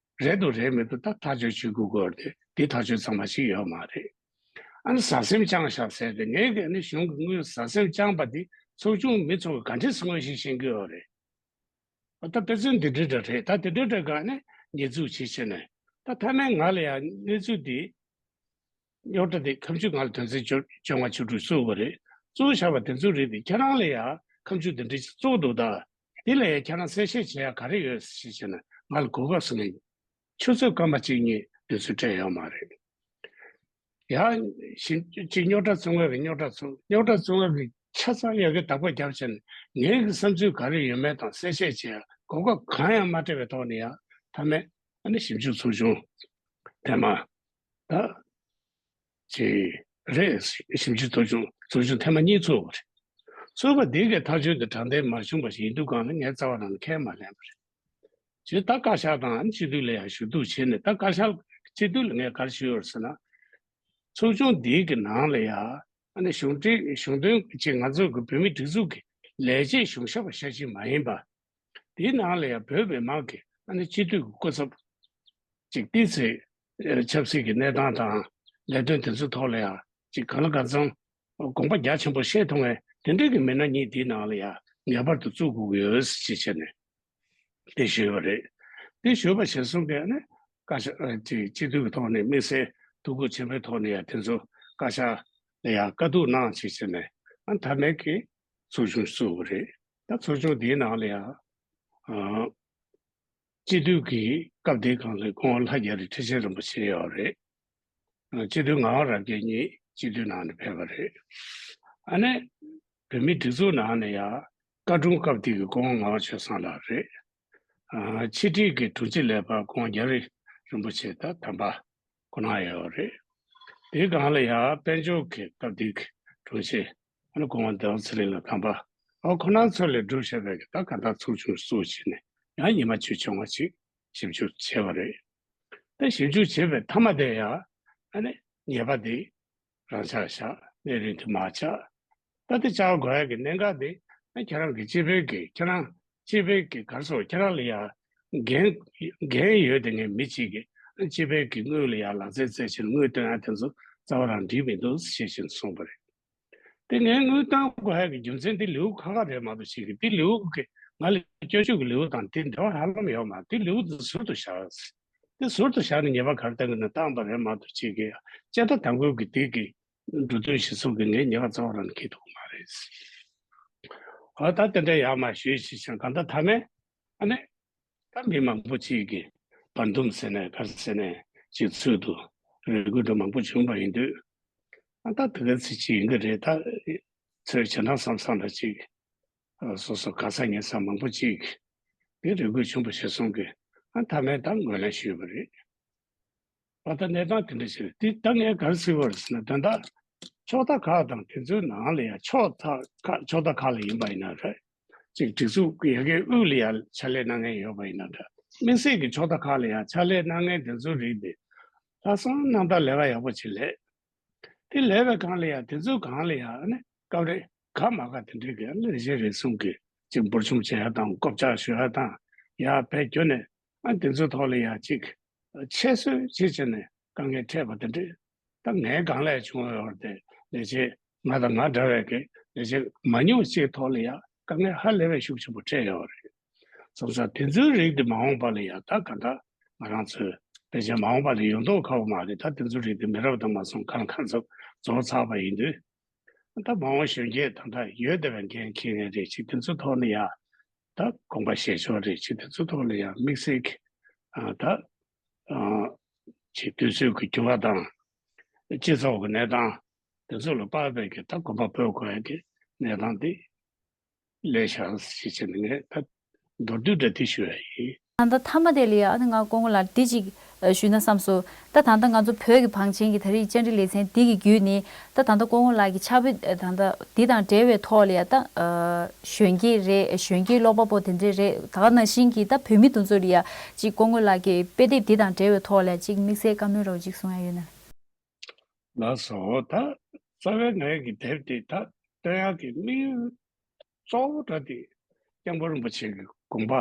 རེད་འདུག་རེད་མི་འདུག་ད་ཐག་གཅོད་བྱེད་དགོས་ཀྱི་ཡོད་རེད། དེ་ཐག་གཅོད་གཙང་མ་ཞིག་ཡོད་མ་རེད། ཨ་ནི་ཟ་སེམས་བཅངས་ཤག་ཟེར་ཏེ། ངས་ཀྱི་ཨ་ནི་གཞུང་གི་དངུལ་ཟ་སེམས་བཅངས་པ་དེ་ཚོགས་ཆུང་མི་ཚོ་གི་ག་འདྲས་ངོས་ཤིག་ཤེས་ཀྱི་ཡོད་རེད། ད་དཔེ་མཚོན་འདི་འདྲའི་འདྲ་རེད། ད་དེ་འདྲའི་འདྲ་ག་ནས་ཉེས་འཛུགས་བྱེད་བྱས་ནས། ད་མཐའ་མའི་ང་ལ་ཡང་གནས་ཚུལ་འདི་རྙོག་དྲ་དེ་ཁ་མཆུ་ང་ལ་དོན་ཚན་བཅོ་བཅོ་ལྔ་བཅུ་དྲུག་བཙུགས་པ་རེད། བཙུགས་བཞག་པ་དེ་ཚོ་རེད་དེ། ཁྱེད་རང་ལ་ཡང་ཁ་མཆུ་འདི་འདྲ་ཞིག་བཙུགས་འདུག་ད་དེ་ལ་ཡང་ཁྱེད་རང་གསལ་བཤད་བྱེད་ཡ་ག་རེ་ཡོད་ཞེས་བྱས་ན། ང་ལ་གོ་སྐབས་སུ་ངས་ཆུ་ཚོད་སྐར་མ་གཅིག་གཉིས་དུས་ཚོད་སྤྲད་ཡོད་མ་རེད། ཡང་ཞིབ་ཅིག་རྙོག་དྲ་བཙུགས་ཡག་གི་རྙོག་དྲ་བཙུགས། རྙོག་དྲ་བཙུགས་ཡག་གི་ཆ་ཚང་ཡག་གི་བདག་པོ་རྒྱབ་བྱས་ནས་ངའི་གི་བསམ་ཚུལ་ག་རེ་ཡོད་མེད་དང་གསལ་བཤད་བྱེད་ཡག་གོ་སྐབས་གང་ཡང་མ་སྤྲད་པའི་ཐོག་ནས་ཡང་མཐའ་མའི་ཨ་ནི་ཞིབ་འཇུག་ཚོགས་ཆུང་ཐེངས་མ་ད་ཅིག་རེད། ཞིབ་འཇུག་ཚོགས་ཆུང་ཚོགས་ཆུང་ཐེངས་མ་གཉིས་ཚུགས་པ་རེད། ཚུགས་པ་འདི་གའི་ཐག་གཅོད་འདི་དྲང་བདེན་མ་བྱུང་བ་ཞིག་ཡིན་དུས་གང་ལ་ངས་རྩ་བ་རང་ཁས་མ་ལེན་པ་རེད། བྱས་ད་བཀའ་ཤག་དང་སྤྱི་འཐུས་ལ་ཡང་ཞུ་གཏུག་བྱས་ནས། ད་བཀའ་ཤག་སྤྱི་འཐུས་ལ་ངས་ག་རེ་ཞུས་ཡོད་ཟེར་ན། ཚོགས་ཆུང་འདིའི་གི་ནང་ལ་ཡ་ཨ་ནི་གཞུང་འབྲེལ་གཞུང་དོན་གྱི་ང་ཚོ་གི་བོད་མིའི་སྒྲིག་འཛུགས་ཀྱི་ལས་བྱེད་གཞུང་ཞབས་པ་ཤ་ཅིག་མ་ཡིན་པ། དེའི་ནང་ལ་ཡང་བོད་མི་མང་གི་ཨ་ནི་སྤྱི་འཐུས་ཀྱི་སྐུ་ཚབ་ཅིག་བསྟི་ཚེ་ཆབ་སྲིད་ཀྱི་གནས་སྟངས་དང་ལས་དོན་དེ་ཚོའི་ཐོག་ལ་ཡང་ཅིག་གང་ལ་གང་འཚམ་དགོངས་པ་རྒྱ་ཆེན་པོ་བཞེས་ཐུབ་མཁན་དེ་འདྲའི་གི་མི་སྣ་གཉིས་དེའི་ནང་ལ་ཡང་ངེས་པར་དུ་བཙུགས་དགོས་ཀྱི་ཡོད་ཅེས་བྱས་ནས་དེ་ཞུས་པ་རེད། དེ་ཞུས་པ་གཞིར་བཟུང་གིས་ཨ་ནི་བཀའ་ཤག་ཅིག་སྤྱི་འཐུས་ཀྱི་ཐོག་ནས་དམིགས་བསལ་ཐུགས་ཁུར་ཆེན་པོའི་ཐོག་ནས་ཡང་དེ་ཚོ་བཀའ་ཤག་ལ་ཡང་བཀའ་བསྡུར་གནང་ཅེས་བྱས་ནས་ཨ་མཐའ་མའི་གི་ཚོགས་ཆུང་བཙུགས་པ་རེད། ད་ཚོགས་ཆུང་དེའི་ནང་ལ་ཡང་ཨ་སྤྱི་འཐུས་ཀྱི་སྐབས་དེའི་སྒང་ལ་སྐུ་ངོ་ལྷ་རྒྱ་རི་ཁྲི་ཆེན་རིན་པོ་ཆེ་ཡོད་རེད། ཨ་སྤྱི་འཐུས་ངག་དབང་རབ་རྒྱས་གཉིས་སྤྱི་འཐུས་ནང་ནས་ཕེབས་པ་རེད། ཨ་ནི་བོད་མིའི་སྒྲིག་འཛུགས་ནང་ནས་ཡང་བཀའ་དྲུང་སྐབས་དེ་གི་སྐུ་ངོ་ངག་དབང་ཆོས་བཟང་ལགས་རེད། ཨ་ཕྱི་དྲིལ་གྱི་དྲུང་ཆེ་ལས་འཕར་སྐུ་ངོ་རྒྱ་རི་རིན་པོ་ཆེ་ད་དམ་པ་ཁོ་ན་ཡོད་རེད། དེའི་སྒང་ལ་ཡང་དཔལ་འབྱོར་གྱི་སྟབས་བདེ་གི་དྲུང་ཆེ་ཨ་ནི་སྐུ་ངོ་ཟླ་བ་ཚེ་རིང་ལགས་དམ་པ་ཨ་ཁོ་ན་ཚོ་ལས་གྲུབ་བཞག་པའི་གི་ད་ག་ད་ཚོགས་ཆུང་བཙུགས་བྱས་ནས་ཡང་ཉི་མ་བཅུ་བྱུང་བ་ཅིག་ཞིབ་འཇུག་བྱས་པ་རེད། ད་ཞིབ་འཇུག་བྱས་པའི་མཐའ་མ་དེ་ཡང་ཨ་ནི་ཉེས་པ་དེ་རང་འཇགས་བཞག་གནས་རིན་དེ་མར་ཆག་ད་དེ་བཅག་དགོས་ཡ་གི་གནད་འགག་དེ་ཨ་ཁྱེད་རང་གི་སྤྱི་པའི་གི་ཁྱེད་རང་སྤྱི་པའི་གི་ག་རེ་ཟེར་ཁྱེད་རང་ལ་ཡ་འགན་འགན་ཡོད་དེ་ངས་མི་གཅིག་གི་ཨ་སྤྱི་པའི་གི་དངུལ་ལ་ཡ་ལག་རྩལ་རྩལ་ཆེན་དངུལ་བཏོན་ཡ་དེ་ཚོ་རྩ་བ་རང་འགྲིག་མི་འདུག་ཞེས་བཞིན་གསུངས་པ་རེད། དེ་ངས་དངུལ་གཏོང་དགོས་ཡ་གི་རྒྱུ་མཚན་དེ་ལེའུ་ཁག་ཁག་རེད་མ་གཏོགས་ཅིག་གི་དེ་ལེའུ་གི་ང་ལ་སྐྱོན་བརྗོད་ཀྱི་ལེའུ་དང་དེ་འབྲེལ་བ་ཧ་ལམ་ཡོད་མ་རེད། དེ་ལེའུ་དེ་ཟུར་དུ་བཞག་དེ་ཟུར་དུ་བཞག་ནས་ཉེས་པ་ག་རེ་བཏང་གི་ན་བཏང་པ་རེད་མ་གཏོགས་ཅིག་གི་བཅད་ཁྲ་དང་པོའི་གི་དེ་གི་འགྲོ་དོན་གཞི་བཟུང་གི་ངས་ཉེས་པ་རྩ་བ་རང་འཁྱེར་ཐུབ་ཀྱི་མ་རེད། ཨ་ད་དེ་འདྲ་ཡག་མ་ཞུས་ཤིག་ཅང་གང་ལྟར་མཐའ་མའི་ཨ་ནི་ད་མི་མང་པོ་ཅིག་གིས་བར་འདུམ་ཟེར་ནས་ག་རེ་ཟེར་ནས་ཅིག་ཚུལ་དུ་རེ་སྐུལ་འདྲ་མང་པོ་བྱུང་བ་ཡིན་དུས་ཨ་ད་དེ་ག་ཚིག་ཅིག་ཡིན་གི་རེད། ད་ཚོས་བྱེད་སྟངས་བསམ་བསམ་འདྲ་ཅིག་སོ་སོ་ག་ས་ངན་ས་མང་པོ་ཅིག་གིས་རེ་སྐུལ་བྱུང་བ་ཞིག་གསུང་གི་ཨ་མཐའ་མའི་ད་ངོས་ལེན་ཞུས་པ་རེད། ད་ལྟ་གནས་སྟངས་དེ་འདྲ་ཞིག་རེད། དེ་ད་ངས་ག་རེ་ཟེར་བ་རེད་ཟེར་ན་དོན་དག་ཕྱོགས་མཐའ་ཁག་དང་དེ་ཚོའི་ནང་ལ་ཡང་ཕྱོགས་མཐའ་ཁག་ཕྱོགས་མཐའ་ཁག་ལ་ཡིན་པ་ཡིན་ན་རེད། ཅིག་སྒྲིག་འཛུགས་ཡ་གིའི་དབུས་ལ་ཡང་ཕྱག་ལས་གནང་མཁན་ཡོད་པ་ཡིན་ན་འདྲ། དམིགས་བསལ་གྱི་ཕྱོགས་མཐའ་ཁག་ལ་ཡང་ཕྱག་ལས་གནང་མཁན་དེ་ཚོའི་རིགས་དེ་ལྷག་བསམ་རྣམ་དག་ལས་ཀ་ཡག་པོ་བྱེད་ལས། དེ་ལས་པའི་སྒང་ལ་ཡང་དེ་ཚོའི་སྒང་ལ་ཡང་ཨ་ནི་སྐབས་རེ་ག་མ་ག་དེ་འདྲའི་གི་ལས་བྱེད་རེ་ཟུང་གིས་ཅིག་འབུར་འཇོམས་བྱེད་ཡ་དང་རྐུབ་བཀྱག་གཞུ་ཡ་དང་ཡ་བས་གྱུར་ནས་ཨ་དེ་ཚོའི་ཐོག་ལ་ཡང་ཅིག་ཆད་གསོད་ཅིག་བྱས་ནས་དཀའ་ངལ་འཕྲད་པ་དེ་འདྲས་ད་ངའི་སྒང་ལ་ཡང་བྱུང་ཡོད་རེད། དེ་ལས་བྱེད་ང་དང་ང་འདྲ་བའི་གི་ལས་བྱེད་མང་ཉུང་ཅིག་ཐོག་ལ་ཡང་དཀའ་ངལ་ཧ་ལས་པའི་ཤུགས་ཆེན་པོ་འཕྲད་ཡོད་རེད། སོང་ཙང་དེ་ཚོའི་རིགས་དེ་མ་འོངས་པ་ལ་ཡང་ད་ག་འདྲ་ང་རང་ཚོའི་ཕལ་ཆེར་མ་འོངས་པ་ལ་ཡོང་མདོག་ཁ་པོ་མ་རེད། ད་དེ་ཚོའི་རིགས་དེ་མི་རབས་དང་མ་སོང་གང་གང་ཚོ་རྫོགས་ཚར་བ་ཡིན་དུས། ད་མ་འོངས་གཞོན་སྐྱེས་ད་ལྟ་ཡོད་བསྡད་པའི་འགན་འཁྱེར་མཁན་རེད་ཅིག་དེ་ཚོ་ཐོག་ལ་ཡང་ད་དགོངས་པ་བཞེས་ཕྱོགས་རེད་ཅིག་དེ་ཚོ་ཐོག་ལ་ཡང་དམིགས་བསལ་གྱི་ཨ་ད་ཨ་ཅིག་དུས་ཚོད་ཀྱི་འགྱུར་བ་དང་སྤྱི་ཚོགས་ཀྱི་གནས་སྟངས་དེ་ཚོ་ལ་དཔག་པའི་གི་ད་དགོངས་པ་སྤོ་དགོས་ཡ་གི་གནས་སྟངས་དེ། ལས་བྱ་ཞིག་བྱས་ནས་ངས་ད་མདོར་བསྡུས་འདྲ་དེ་ཞུ་ཡ་ཡིན། ད་ལྟ་མཐའ་མ་དེ་ལ་ཡ་ཨ་ནི་ང་སྐུ་ངོ་ལགས་འདི་ཅིག་ཞུས་ན་བསམ་སོང་། ད་ད་ལྟ་ང་ཚོ་བོད་ཀྱི་བང་ཆེན་གྱི་ད་རེས་བཅར་འདྲི་ལེ་ཚན་འདི་གི་བརྒྱུད་ནས་ད་ད་ལྟ་སྐུ་ངོ་ལགས་ཀྱི་ཕྱག་དཔེ་ད་ལྟ་འདི་དང་འབྲེལ་བའི་ཐོག་ལ་ཡ་ད་གཞོན་སྐྱེས་རེད། གཞོན་སྐྱེས་ཀློག་པ་པོ་དེ་འདྲས་རེད། ད་ག་ནང་བཞིན་གྱི་ད་བོད་མི་དེ་ཚོ་ལ་ཡ་ཅིག་སྐུ་ངོ་ལགས་ཀྱི་དཔེ་དེབ་འདི་དང་འབྲེལ་བའི་ཐོག་ལ་ཡ་ཅིག་དམིགས་བསལ་བཀའ་མོལ་རོགས་ཅིག་གསུང་ཡ་ཡོད་ན། ལགས་སོ། ད་རྩ་བའི་ངའི་གི་དེབ་དེ་ད་སྟོན་ཡག་གི་དམིགས་ཡུལ་གཙོ་བོ་འདྲ་དེ་སྐྱབས་མགོན་རིན་པོ་ཆེ་གི་དགོངས་པ་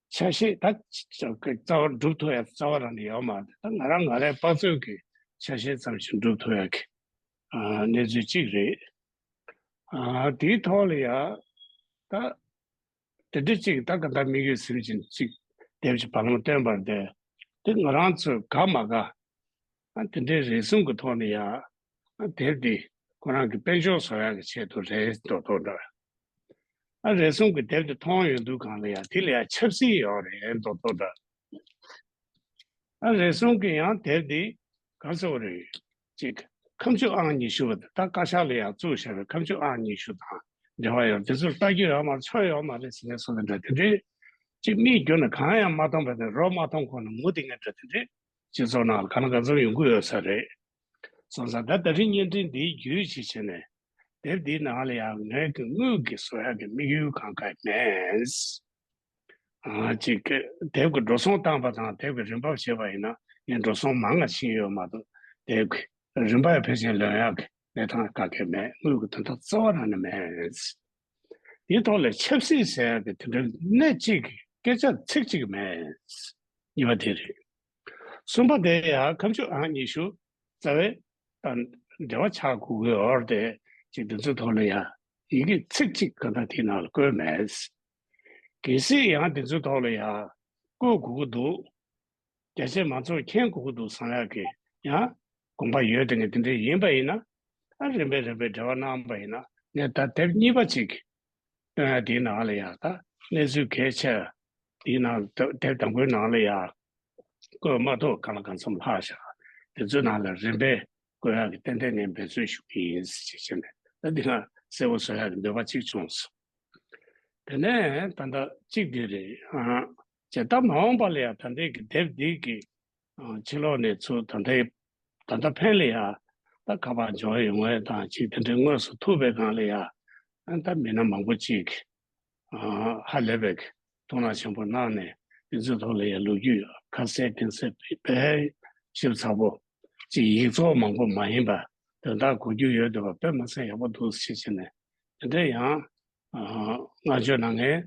ཆ་ཤས་ད་རྩ་བ་སྒྲུབ་ཐུབ་ཡ་རྩ་བ་རང་ནས་ཡོད་མ་རེད། ད་ང་རང་ང་རའི་དཔག་ཚོད་ཀྱི་ཆ་ཤས་ཙམ་ཞིག་སྒྲུབ་ཐུབ་ཡ་གི་ཨ་གནས་ཚུལ་གཅིག་རེད། ཨ་དེའི་ཐོག་ལ་ཡ་ད། དེ་འདྲ་ཅིག་ད་ག་ད་དམིགས་ཡུལ་ཟིན་ཅིང་ཅིག་དེབ་ཅིག་བར་ལམ་བཏོན་པར་བརྟེན་དེ་ང་རང་ཚོས་དགའ་མ་དགའ་ཨ་དེ་འདྲའི་རེ་ཟུང་གི་ཐོག་ནས་ཡང་ཨ་དེབ་འདི་ཁོ་རང་གི་དཔལ་འབྱོར་བཟོ་ཡག་གི་ཆེད་དུ་རེད་མདོག་མདོག་འདྲ། ཨ་རེ་ཟུང་གི་དེབ་དེ་མཐོང་ཡོང་དུས་སྒང་ལ་ཡང་དེ་ལ་ཡང་ཆབ་སྲིད་ཡོད་རེད་མདོག་མདོག་འདྲ། ཨ་རེ་ཟུང་གི་ཡང་དེབ་འདི་ག་ཚོད་རེད། ཅིག་ཁ་མཆུ་ཨང་ཉི་ཤུ་བ་དེ་ད་བཀའ་ཤག་ལ་ཡང་བཙུགས་བཞག་པའི་ཁ་མཆུ་ཨང་ཉི་ཤུ་དང་འབྲེལ་བ་ཡོད་དེ་ཚོར་ལྟ་རྒྱུ་ཡོད་མ་རེད་ཆོ་ཡོད་མ་རེད་ཟེར་ནས་སོ་དེ་འདྲ་དེ་འདྲའི་ཅིག་མིག་བརྒྱུད་ནས་གང་ཡང་མ་མཐོང་བ་དེ་རོ་མ་མཐོང་གོང་ནས་མུ་དེ་ངན་འདྲ་དེ་འདྲའི་སྤྱི་ཚོགས་ནང་ལ་གང་ལ་གང་འཚམ་ཡོང་གི་ཡོད་ས་རེད། སོང་ཙང་ད་ད་རིང་བརྙན་འཕྲིན་འདིའི་བརྒྱུད་ཅིག་བྱས་ནས་དེབ་འདིའི་ནང་ལ་ཡང་ངས་ཀྱི་དངུལ་གྱི་བཟོ་ཡག་གི་དམིགས་ཡུལ་གང་ག་མེད། ཨ་ཅིག་གི་དེབ་ཀྱི་འགྲོ་སོང་བཏང་པ་དང་དེབ་ཀྱི་རིན་འབབ་བྱས་པ་ཡིན་ན་ངས་འགྲོ་སོང་མང་ང་ཕྱིན་ཡོད་མ་གཏོགས་དེབ་ཀྱི་ རིམ་པ་ཡང་ཕལ་ཆེར་ལོན་ཡག་གི་གནས་སྟངས་ག་གེ་མེད། དངུལ་གྱི་དོན་དག་རྩ་བ་རང་ནས་མེད། དེའི་ཐོག་ལ་ཆབ་སྲིད་ཟེར་ཡག་གི་དེ་འདྲའི་སྣེ་གཅིག་གི་སྐད་ཆ་ཚིག་གཅིག་མེད། གཉིས་པ་དེ་རེད། གསུམ་པ་དེ་ཡང་ཁ་མཆུ་ཨང་ཉི་ཤུ་རྩ་བའི་དང་འབྲེལ་བ་ཆགས་དགོས་ཀྱི་ཡོད་རེད་དེ། ཅིག་དེ་ཚོའི་ཐོག་ལ་ཡང་ཡི་གེ་ཚིག་གཅིག་གང་ལྟར་དེའི་ནང་ལ་བཀོད་མེད། གལ་སྲིད་ཡང་དེ་ཚོའི་ཐོག་ལ་ཡང་བཀོད་དགོས་ཀྱི་འདུག་རྒྱ་ཆེ་མང་ཚོགས་མཁྱེན་དགོས་ཀྱི་འདུག་བསམ་ཡག་གི་ཡང་དགོངས་པ་ཡོད་དེ་ངས་དེ་འདྲ་ཡིན་པ་ཡིན་ན། ཨ་རིམ་པས་རིམ་པས་འབྲེལ་བ་གནང་པ་ཡིན་ན། ངས་ད་དེབ་གཉིས་པ་ཅིག་སྟོན་ཡ་དེའི་ནང་ལ་ཡང་ད་གནས་ཚུལ་གལ་ཆེ་དེའི་ནང་ལ་དེབ་དང་པོའི་ནང་ལ་ཡང་བཀོད་མ་ཐུབ་གང་ལ་གང་འཚམ་ལྷག་བཞག་དེ་ཚོའི་ནང་ལ་རིམ་པས་བཀོད་ཡག་གི་ཏན་ཏན་ངས་འབད་བརྩོན་ཞུ་གི་ཡིན་ཞེས་བྱས་ནས། ད་འདི་ང་གསལ་པོ་བཟོ་ཡག་གི་འདོད་པ་ཅིག་བྱུང་སོང་། དེ་ནས་ད་ལྟ་གཅིག་འདི་རེད། ཨ། བྱས་ད་མ་འོངས་པ་ལ་ཡང་ད་ལྟའི་གི་དེབ་འདི་གི་ཨ། ཕྱི་ལོགས་ནས་ཚུར་ད་ལྟའི་ད་ལྟ་ཕན་ལ་ཡང་ད་ཁ་པར་འབྱོར་ཡོང་བ་དང་ཅིག་དེ་འདྲའི་དངོས་སུ་ཐུག་པའི་སྒང་ལ་ཡང་ཨ། ད་མི་སྣ་མང་པོ་ཅིག་ཨ། ཧ་ལས་པའི་ཐུགས་སྣང་ཆེན་པོ་གནང་ནས་དེ་ཚོའི་ཐོག་ལ་ཡང་ལོ་རྒྱུས་ཁ་གསལ་གཏིང་གསལ་དཔེ་ཞིབ་ཚགས་པོ་ཅིག་ཡིག་ཚོགས་མང་པོ་མ་ཡིན་པ་དོན་དག་གོ་རྒྱུ་ཡོད་འདུག་པ། དཔེ་མ་སྲིད་ཡག་པོ་འདུག་ཞེས་བྱས་ནས་དེ་འདྲ་ཡང་ཨ། བསྔགས་བརྗོད་གནང་མཁན་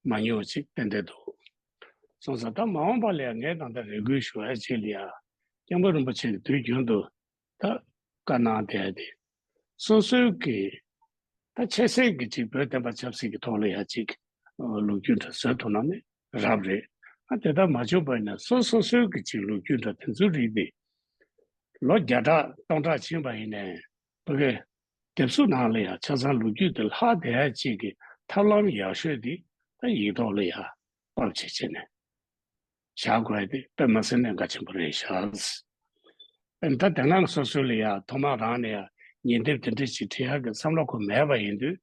མ་ཉུང་བ་ཅིག་ཏན་ཏན་འདུག་སོང་ཙང་ད་མ་འོངས་པ་ལ་ཡང་ངས་ད་ལྟ་རེ་སྐུལ་ཞུ་ཡ་ཅིག་ལ་ཡང་སྐྱབས་མགོན་རིན་པོ་ཆེ་གིས་དུས་རྒྱུན་དུ་ད་བཀའ་གནང་བསྡད་དེ། སོ་སོའི་གི་ད་ཆེ་སའི་གི་ཅིག་བོད་བསྟན་པ་ཆབ་སྲིད་ཀྱི་ཐོག་ལ་ཡང་ཅིག་ལོ་རྒྱུས་འདྲ་བཟོ་ཐུབ་ན་ནི་རབ་རེད། ཨ་དེ་ལྟར་མ་བྱུང་བ་ཡིན་ན་སོ་སོ་སོའི་གི་ཅིག་ལོ་རྒྱུས་འདྲ་དེ་ཚོའི་རིགས་དེ་ལོ་བརྒྱ་ཕྲག་སྟོང་ཕྲག་ཕྱིན་པ་ཡིན་ནའི་ཕ་གི་དེབ་གཟུགས་ནང་ལ་ཡང་ཆ་ཚང་ལོ་རྒྱུས་དེ་ལྷག་བསྡད་ཡ་ཅིག་གི་ཐབས་ལམ་ཡག་ཤོས་དེ་ད་ཡིག་ཐོག་ལ་ཡང་ཕབ་བྱས་བྱས་ནས་བཞག་དགོས་ཡ་དེ་དཔེ་མ་སྲིད་གནད་འགག་ཆེན་པོ་རེད་ཤག་ཨ་ནི་ད་དེ་སྔ་སོ་སོ་ལ་ཡང་ཐོག་མ་རང་ནས་ཡང་ཉིན་དེབ་དེ་འདྲ་ཞིག་བྲིས་ཡག་གི་བསམ་བློ་ཁོ་མེད་པ་ཡིན་དུས།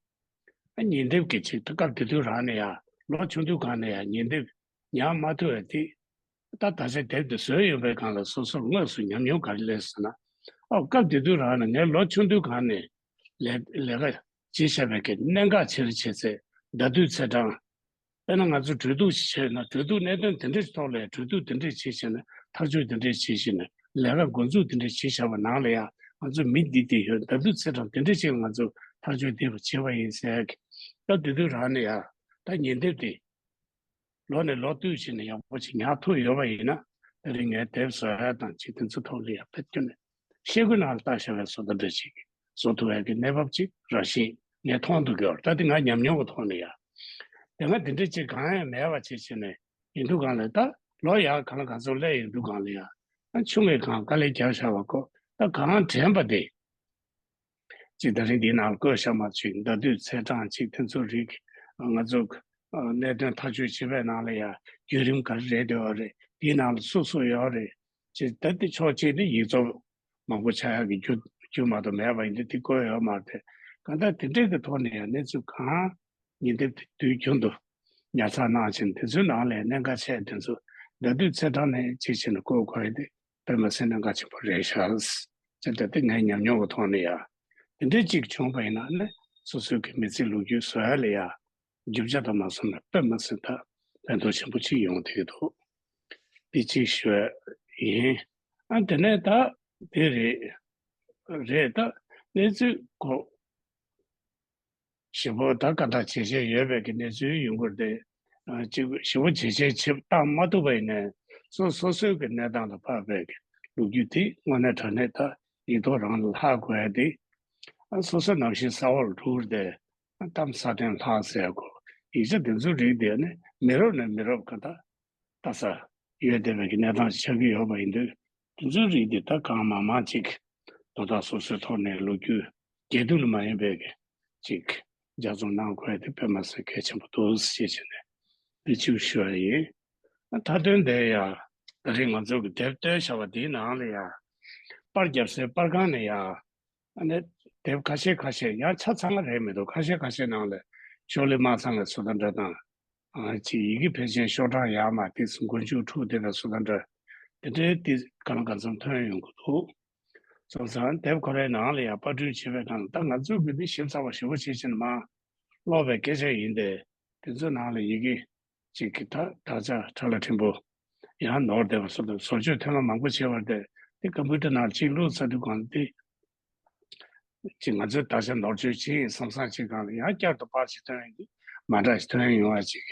ཨ་ཉིན་དེབ་ཀྱི་ཆེད་དུ་སྐབས་དེ་དུས་རང་ནས་ཡང་ལོ་ཆུང་དུས་སྒང་ནས་ཡང་ཉིན་དེབ་ཉར་མ་ཐུབ་པ་དེ། ད་ད་ཆ་དེབ་དེ་བཟོས་ཡོད་པའི་སྒང་ལ་སོ་སོར་དངོས་སུ་ཉམས་མྱོང་ག་རེ་སླེབས་ཟེར་ན། ཨ་སྐབས་དེ་དུས་རང་ནས་ངས་ལོ་ཆུང་དུས་སྒང་ནས་ལས་ལས་ཀ་བྱེད་བཞག་པའི་གི་གནད་འགག་ཆེ་རུ་ཆེ་ཚད་བརྡ་དོད་ཚེས་གྲངས། དཔེར་ན་ང་ཚོ་གྲོས་བསྡུར་ཞིག་བྱས་ན་གྲོས་བསྡུར་གནད་དོན་དེ་འདྲའི་ཐོག་ལ་གྲོས་བསྡུར་དེ་འདྲས་བྱས་བྱས་ནས་ཐག་གཅོད་དེ་འདྲས་བྱས་བྱས་ནས་ལས་ཀ་འགོ་འཛུགས་དེ་འདྲས་བྱས་བཞག་པ་ནང་ལ་ཡང་ང་ཚོ་མི་འདི་དེ་ཡོད་ད་དུས་ཚེ་གྲངས་དེ་འདྲས་ཅིག་ལ་ང་ཚོ་ཐག་གཅོད་དེ་བྱས་པ་ཡིན་ཟེར་གི། སྐབས་དེ་དུས་རང་ནས་ཡང་ད་ཉིན་དེབ་དེ་ལོ་ནས་ལོ་བསྟུད་བྱས་ནས་ཡག་པོ་ཅིག་ཉར་ཐུབ་ཡོད་པ་ཡིན་ན་དེ་རིང་ངས་དེབ་བཟོ་ཡ་དང་ཅིག་དེ་ཚོ་ཐོག་ལ་ཡང་དཔེ་ཁྱོན་ནས་ཤེལ་སྒོའི་ནང་ལ་བཏགས་བཞག་པའི་བཟོ་ལྟ་འདྲ་ཅིག་བཟོ་ཐུབ་ཡ་གི་གནས་བབ་ཅིག་རང་བཞིན་ངས་མཐོང་ཐུབ་ཀྱི་ཡོད་རེད། ད་དེ་ང་ཉམས་མྱོང་གི་ཐོག་ནས་ཡ། དེ་སྔ་དེ་འདྲ་ཅིག་གང་ཡང་མེད་པ་བྱས་བྱས་ནས་ཡིན་དུས་སྒང་ལ་ད་ལོ་ཡག་གང་ལ་གང་འཚམ་སླེབས་ཡོང་དུས་སྒང་ལ་ཡ། ཨ་ཆུང་བའི་སྒང་དཀའ་ལས་རྒྱག་བཞག་པ་ཁོ་ད་གང་དྲན་པ་དེ། ཅིག་ད་རིང་འདིའི་ནང་ལ་བཀོད་བཞག་མ་ཅིག་བརྡ་དོད་ཚེས་གྲངས་ཅིག་དེ་ཚོ་རིགས་ང་ཚོ་གནད་དོན་ཐག་གཅོད་བྱེད་པའི་ནང་ལ་ཡ་བརྒྱུད་རིམ་ག་རེ་རེད་འདུག་རེད། དེའི་ནང་ལ་སུ་སུ་ཡོད་རེད། ཅིག་ད་དེ་ཕྱོགས་གཅིག་ནས་ཡིག་ཚོགས་མང་པོ་ཆགས་ཡག་གི་རྒྱུ་རྒྱུ་མ་གཏོགས་མེད་པ་ཡིན་དུས་དེ་བཀོད་ཡོད་མ་རེད། གང་ལྟར་དེ་འདྲས་ཀྱི་ཐོག་ནས་ཡང་གནས་ཚུལ་གང་ཉིན་དེབ་དུས་རྒྱུན་དུ་ཉར་ཚགས་གནང་བཞིན་དེ་ཚོའི་ནང་ལས་གནད་འགག་ཆེ་དེ་ཚོ་བརྡ་དོད་ཚེས་གྲངས་ནས་གཅིག་བྱས་ནས་བཀོད་དགོས་ཡ་དེ་དཔེ་མ་སྲིད་གནད་འགག་ཆེན་པོ་རེད་ཤག་ཅེས་དེ་ངའི་ཉམས་མྱོང་གི་ཐོག་ནས་ཡང་དེ་འདྲས་གཅིག་བྱུང་བ་ཡིན་ན་ནི་སོ་སོའི་གི་མི་ཚེའི་ལོ་རྒྱུས་བཟོ་ཡ་ལ་ཡང་རྒྱུ་ཆ་དང་མ་སོང་ན་དཔེ་མ་སྲིད་ད་ཕན་ཐོགས་ཆེན་པོ་ཅིག་ཡོང་བསྡད་ཀྱི་འདུག་འདི་གཅིག་ཞུ་ཡ་ཡིན། ཨ་དེ་ནས་ད་དེ་རེད། རེད་ད་གནས་ཚུལ་གོ་ཞེ་པོ་ད་ག་འདྲ་བྱེད་བྱེད་ཡོད་པའི་གི་གནས་ཚུལ་ཡོང་གི་རེད་དེ། ཅིག་ཞེ་པོ་བྱེད་བྱེད་བྱེད་བཏང་མ་ཐུབ་པ་ཡིན་ནའི་སོ་སོ་སོའི་གི་གནས་སྟངས་ལ་བབས་པའི་གི་ལོ་རྒྱུས་དེ་དངོས་གནས་དྲང་གནས་ད་ཡིག་ཐོག་རང་ལ་ལྷག་དགོས་ཡ་དེ། སོ་སོ་ནང་བཞིན་ས་འོག་ལ་འགྲོ་གི་རེད་དེ། གཏམ་ས་སྟེང་ལྷག་ཟེར་གོ་ཡིག་ཆ་དེ་ཚོའི་རིགས་དེ་ནི་མི་རབས་ནས་མི་རབས་ག་ད། ལྟ་ས་ཡོད་བསྡད་པའི་གི་གནས་སྟངས་ཤིག་ཆགས་ཀྱི་ཡོད་པ་ཡིན་དུས། དེ་ཚོའི་རིགས་འདི་ད་གང་མང་མང་ཅིག་དོ་བདག་སོ་སོའི་ཐོག་ནས་ལོ་རྒྱུས་སྒེར་དུ་ལ་མ་ཡིན་པའི་གི་ཅིག་ལྗགས་རྩོམ་གནང་དགོས་ཡ་དེ་དཔེ་མ་སྲིད་གལ་ཆེན་པོ་འདུག་ཞེས་བྱས་ནས་འདི་ཅིག་ཞུ་བ་ཡིན། མཐའ་དོན་དེ་ཡང་ད་རེས་ང་ཚོ་གི་དེབ་བཏོན་བཞག་པ་འདིའི་ནང་ལ་ཡང་པར་བརྒྱབ་སའི་པར་ཁང་ནས་ཡང་ཨ་ནི་དེབ་ཁ་ཤས་ཁ་ཤས་ཡང་ཆ་ཚང་རེད་མི་འདུག་ཁ་ཤས་ཁ་ཤས་ནང་ལ་ཤོག་ལེབ་དམར་ཚང་གི་བཟོ་ལྟ་འདྲ་དང་། ཨ་ཅིག་ཡི་གེ་ཕལ་ཆེར་ཤོག་གྲངས་ཡར་མར་ཏོག་ཙམ་མགོ་མཇུག་འཁྲུག་བསྡད་པའི་བཟོ་ལྟ་འདྲ་དེ་འདྲའི་དེ་གང་ལ་གང་འཚམ་ཐོན་ཡོང་གི་འདུག་སོང་ཙང་དེབ་ཁོ་རའི་ནང་ལ་ཡང་པར་སྐྲུན་བྱེད་པའི་སྒང་ལ་ད་ང་ཚོ་གི་འདི་ཞིབ་ཚགས་པ་ཞེ་པོ་བྱེད་བཞིན་མ་ཀློག་པའི་སྐད་ཆ་ཡིན་ཏེ། དེ་ཚོའི་ནང་ལ་ཡི་གེ་ཅིག་གི་ད་དག་ཆ་ཕྲ་ལ་ཕྲན་བུ་ཡང་ནོར་བསྡད་པ་སོགས་དང་བཟོ་བཅོས་ཐེངས་མ་མང་པོ་བྱས་པ་དེ་ དེ་ཀམ་པུ་ཊར་ནང་གཅིག་བླུགས་ཚར་དུས་གང་དེ་ཅིག་ང་ཚོས་ད་ཆ་ནོར་བཅོས་བྱེད་ཡིན་བསམ་བསམ་བྱེད་གང་ལ་ཡང་བསྐྱར་དུ་པར་ཞིག་ཐོན་ཡོང་དུས་མ་འདྲ་ཞིག་ཐོན་ཡོང་བ་ཅིག་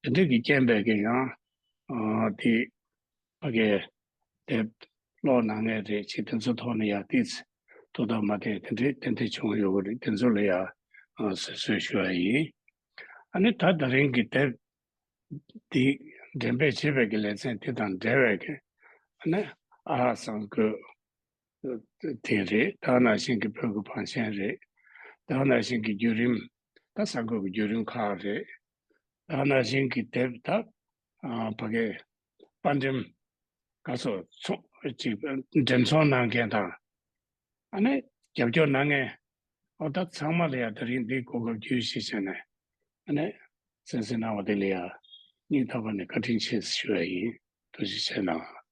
དེ་འདྲ་གི་རྐྱེན་པས་ཀྱི་ཡང་དེ་ཕ་གི་དེབ་ཀློག་གནང་མཁན་རེད་ཅིག་དེ་ཚོ་ཐོག་ནས་ཡང་ཏིས་ཐུགས་དམ་མ་བསྟེན་དེ་འདྲའི་ཏན་ཏན་བྱུང་ཡོད་རེད། དེ་ཚོ་ལ་ཡང་གསོལ་གསོལ་ཞུ་བ་ཡིན། ཨ་ནི་ད་ད་རིང་གི་དེབ་འདི་འགྲེམས་སྤེལ་བྱེད་པའི་གི་ལེ་ཚན་དེ་དང་འབྲེལ་བའི་གི་ཨ་ནི་ཨ་ཧ་སང་གི་དེ་རེད། ད་ནང་བཞིན་གྱི་བོད་ཀྱི་བང་ཆེན་རེད། ད་ནང་བཞིན་གྱི་བརྒྱུད་རིམ། ད་གསར་འགོད་ཀྱི་བརྒྱུད་རིམ་ཁག་རེད། ད་ནང་བཞིན་གྱི་དེབ་ད་ཕ་གའི་པར་འགྲེམས་ག་སོ་ཚོ་ཅིག་འགྲེམས་ཚོང་གནང་མཁན་དང་ཨ་ནི་རྒྱབ་སྐྱོར་གནང་མཁན་ཨོ་ད་ཚང་མ་ལ་ཡང་ད་རིང་འདིའི་གོ་སྐབས་བརྒྱུད་བཞེས་བྱས་ནས་ཨ་ནི་གསན་གཟིགས་གནང་བ་དེ་ལ་ཡང་སྙིང་ཐག་པ་ནས་བཀའ་དྲིན་ཆེ་ཞུ་བ་ཡིན། ཐུགས་རྗེ་ཆེ་གནང་།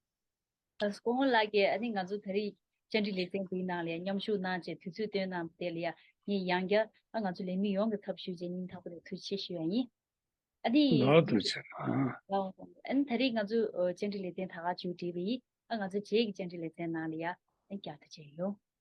ཨ་སྐུ་ངོ་ལགས་ཀྱིས་ཨ་ནི་ང་ཚོ་ད་རེས་བཅར་འདྲི་ལེ་ཚན་འདིའི་ནང་ལ་ཡང་མཉམ་ཞུགས་གནང་བྱས་དུས་ཚོད་བཏོན་གནང་བ་དེ་ལ་ཡང་ངས་ཡང་བསྐྱར་ཨ་ང་ཚོ་ལས་མི་ཡོངས་ཀྱི་ཚབ་ཞུས་བྱས་སྙིང་ཐག་པ་ནས་ཐུགས་རྗེ་ཆེ་ཞུ་ཡ་ཡིན། ཨ་ནི་ལགས་ཐུགས་རྗེ་ཆེ་གནང་། ཨ་ནི་ད་རེས་ང་ཚོ་བཅར་འདྲི་ལེ་ཚན་ད་ག་མཇུག་སྒྲིལ་བ་ཡིན། ཨ་ང་ཚོ་རྗེས་ཀྱི་བཅར་འདྲི་ལེ་ཚན་ནང་ལ་ཡང་ཨ་བསྐྱར་དུ་མཇལ་ཡོང་།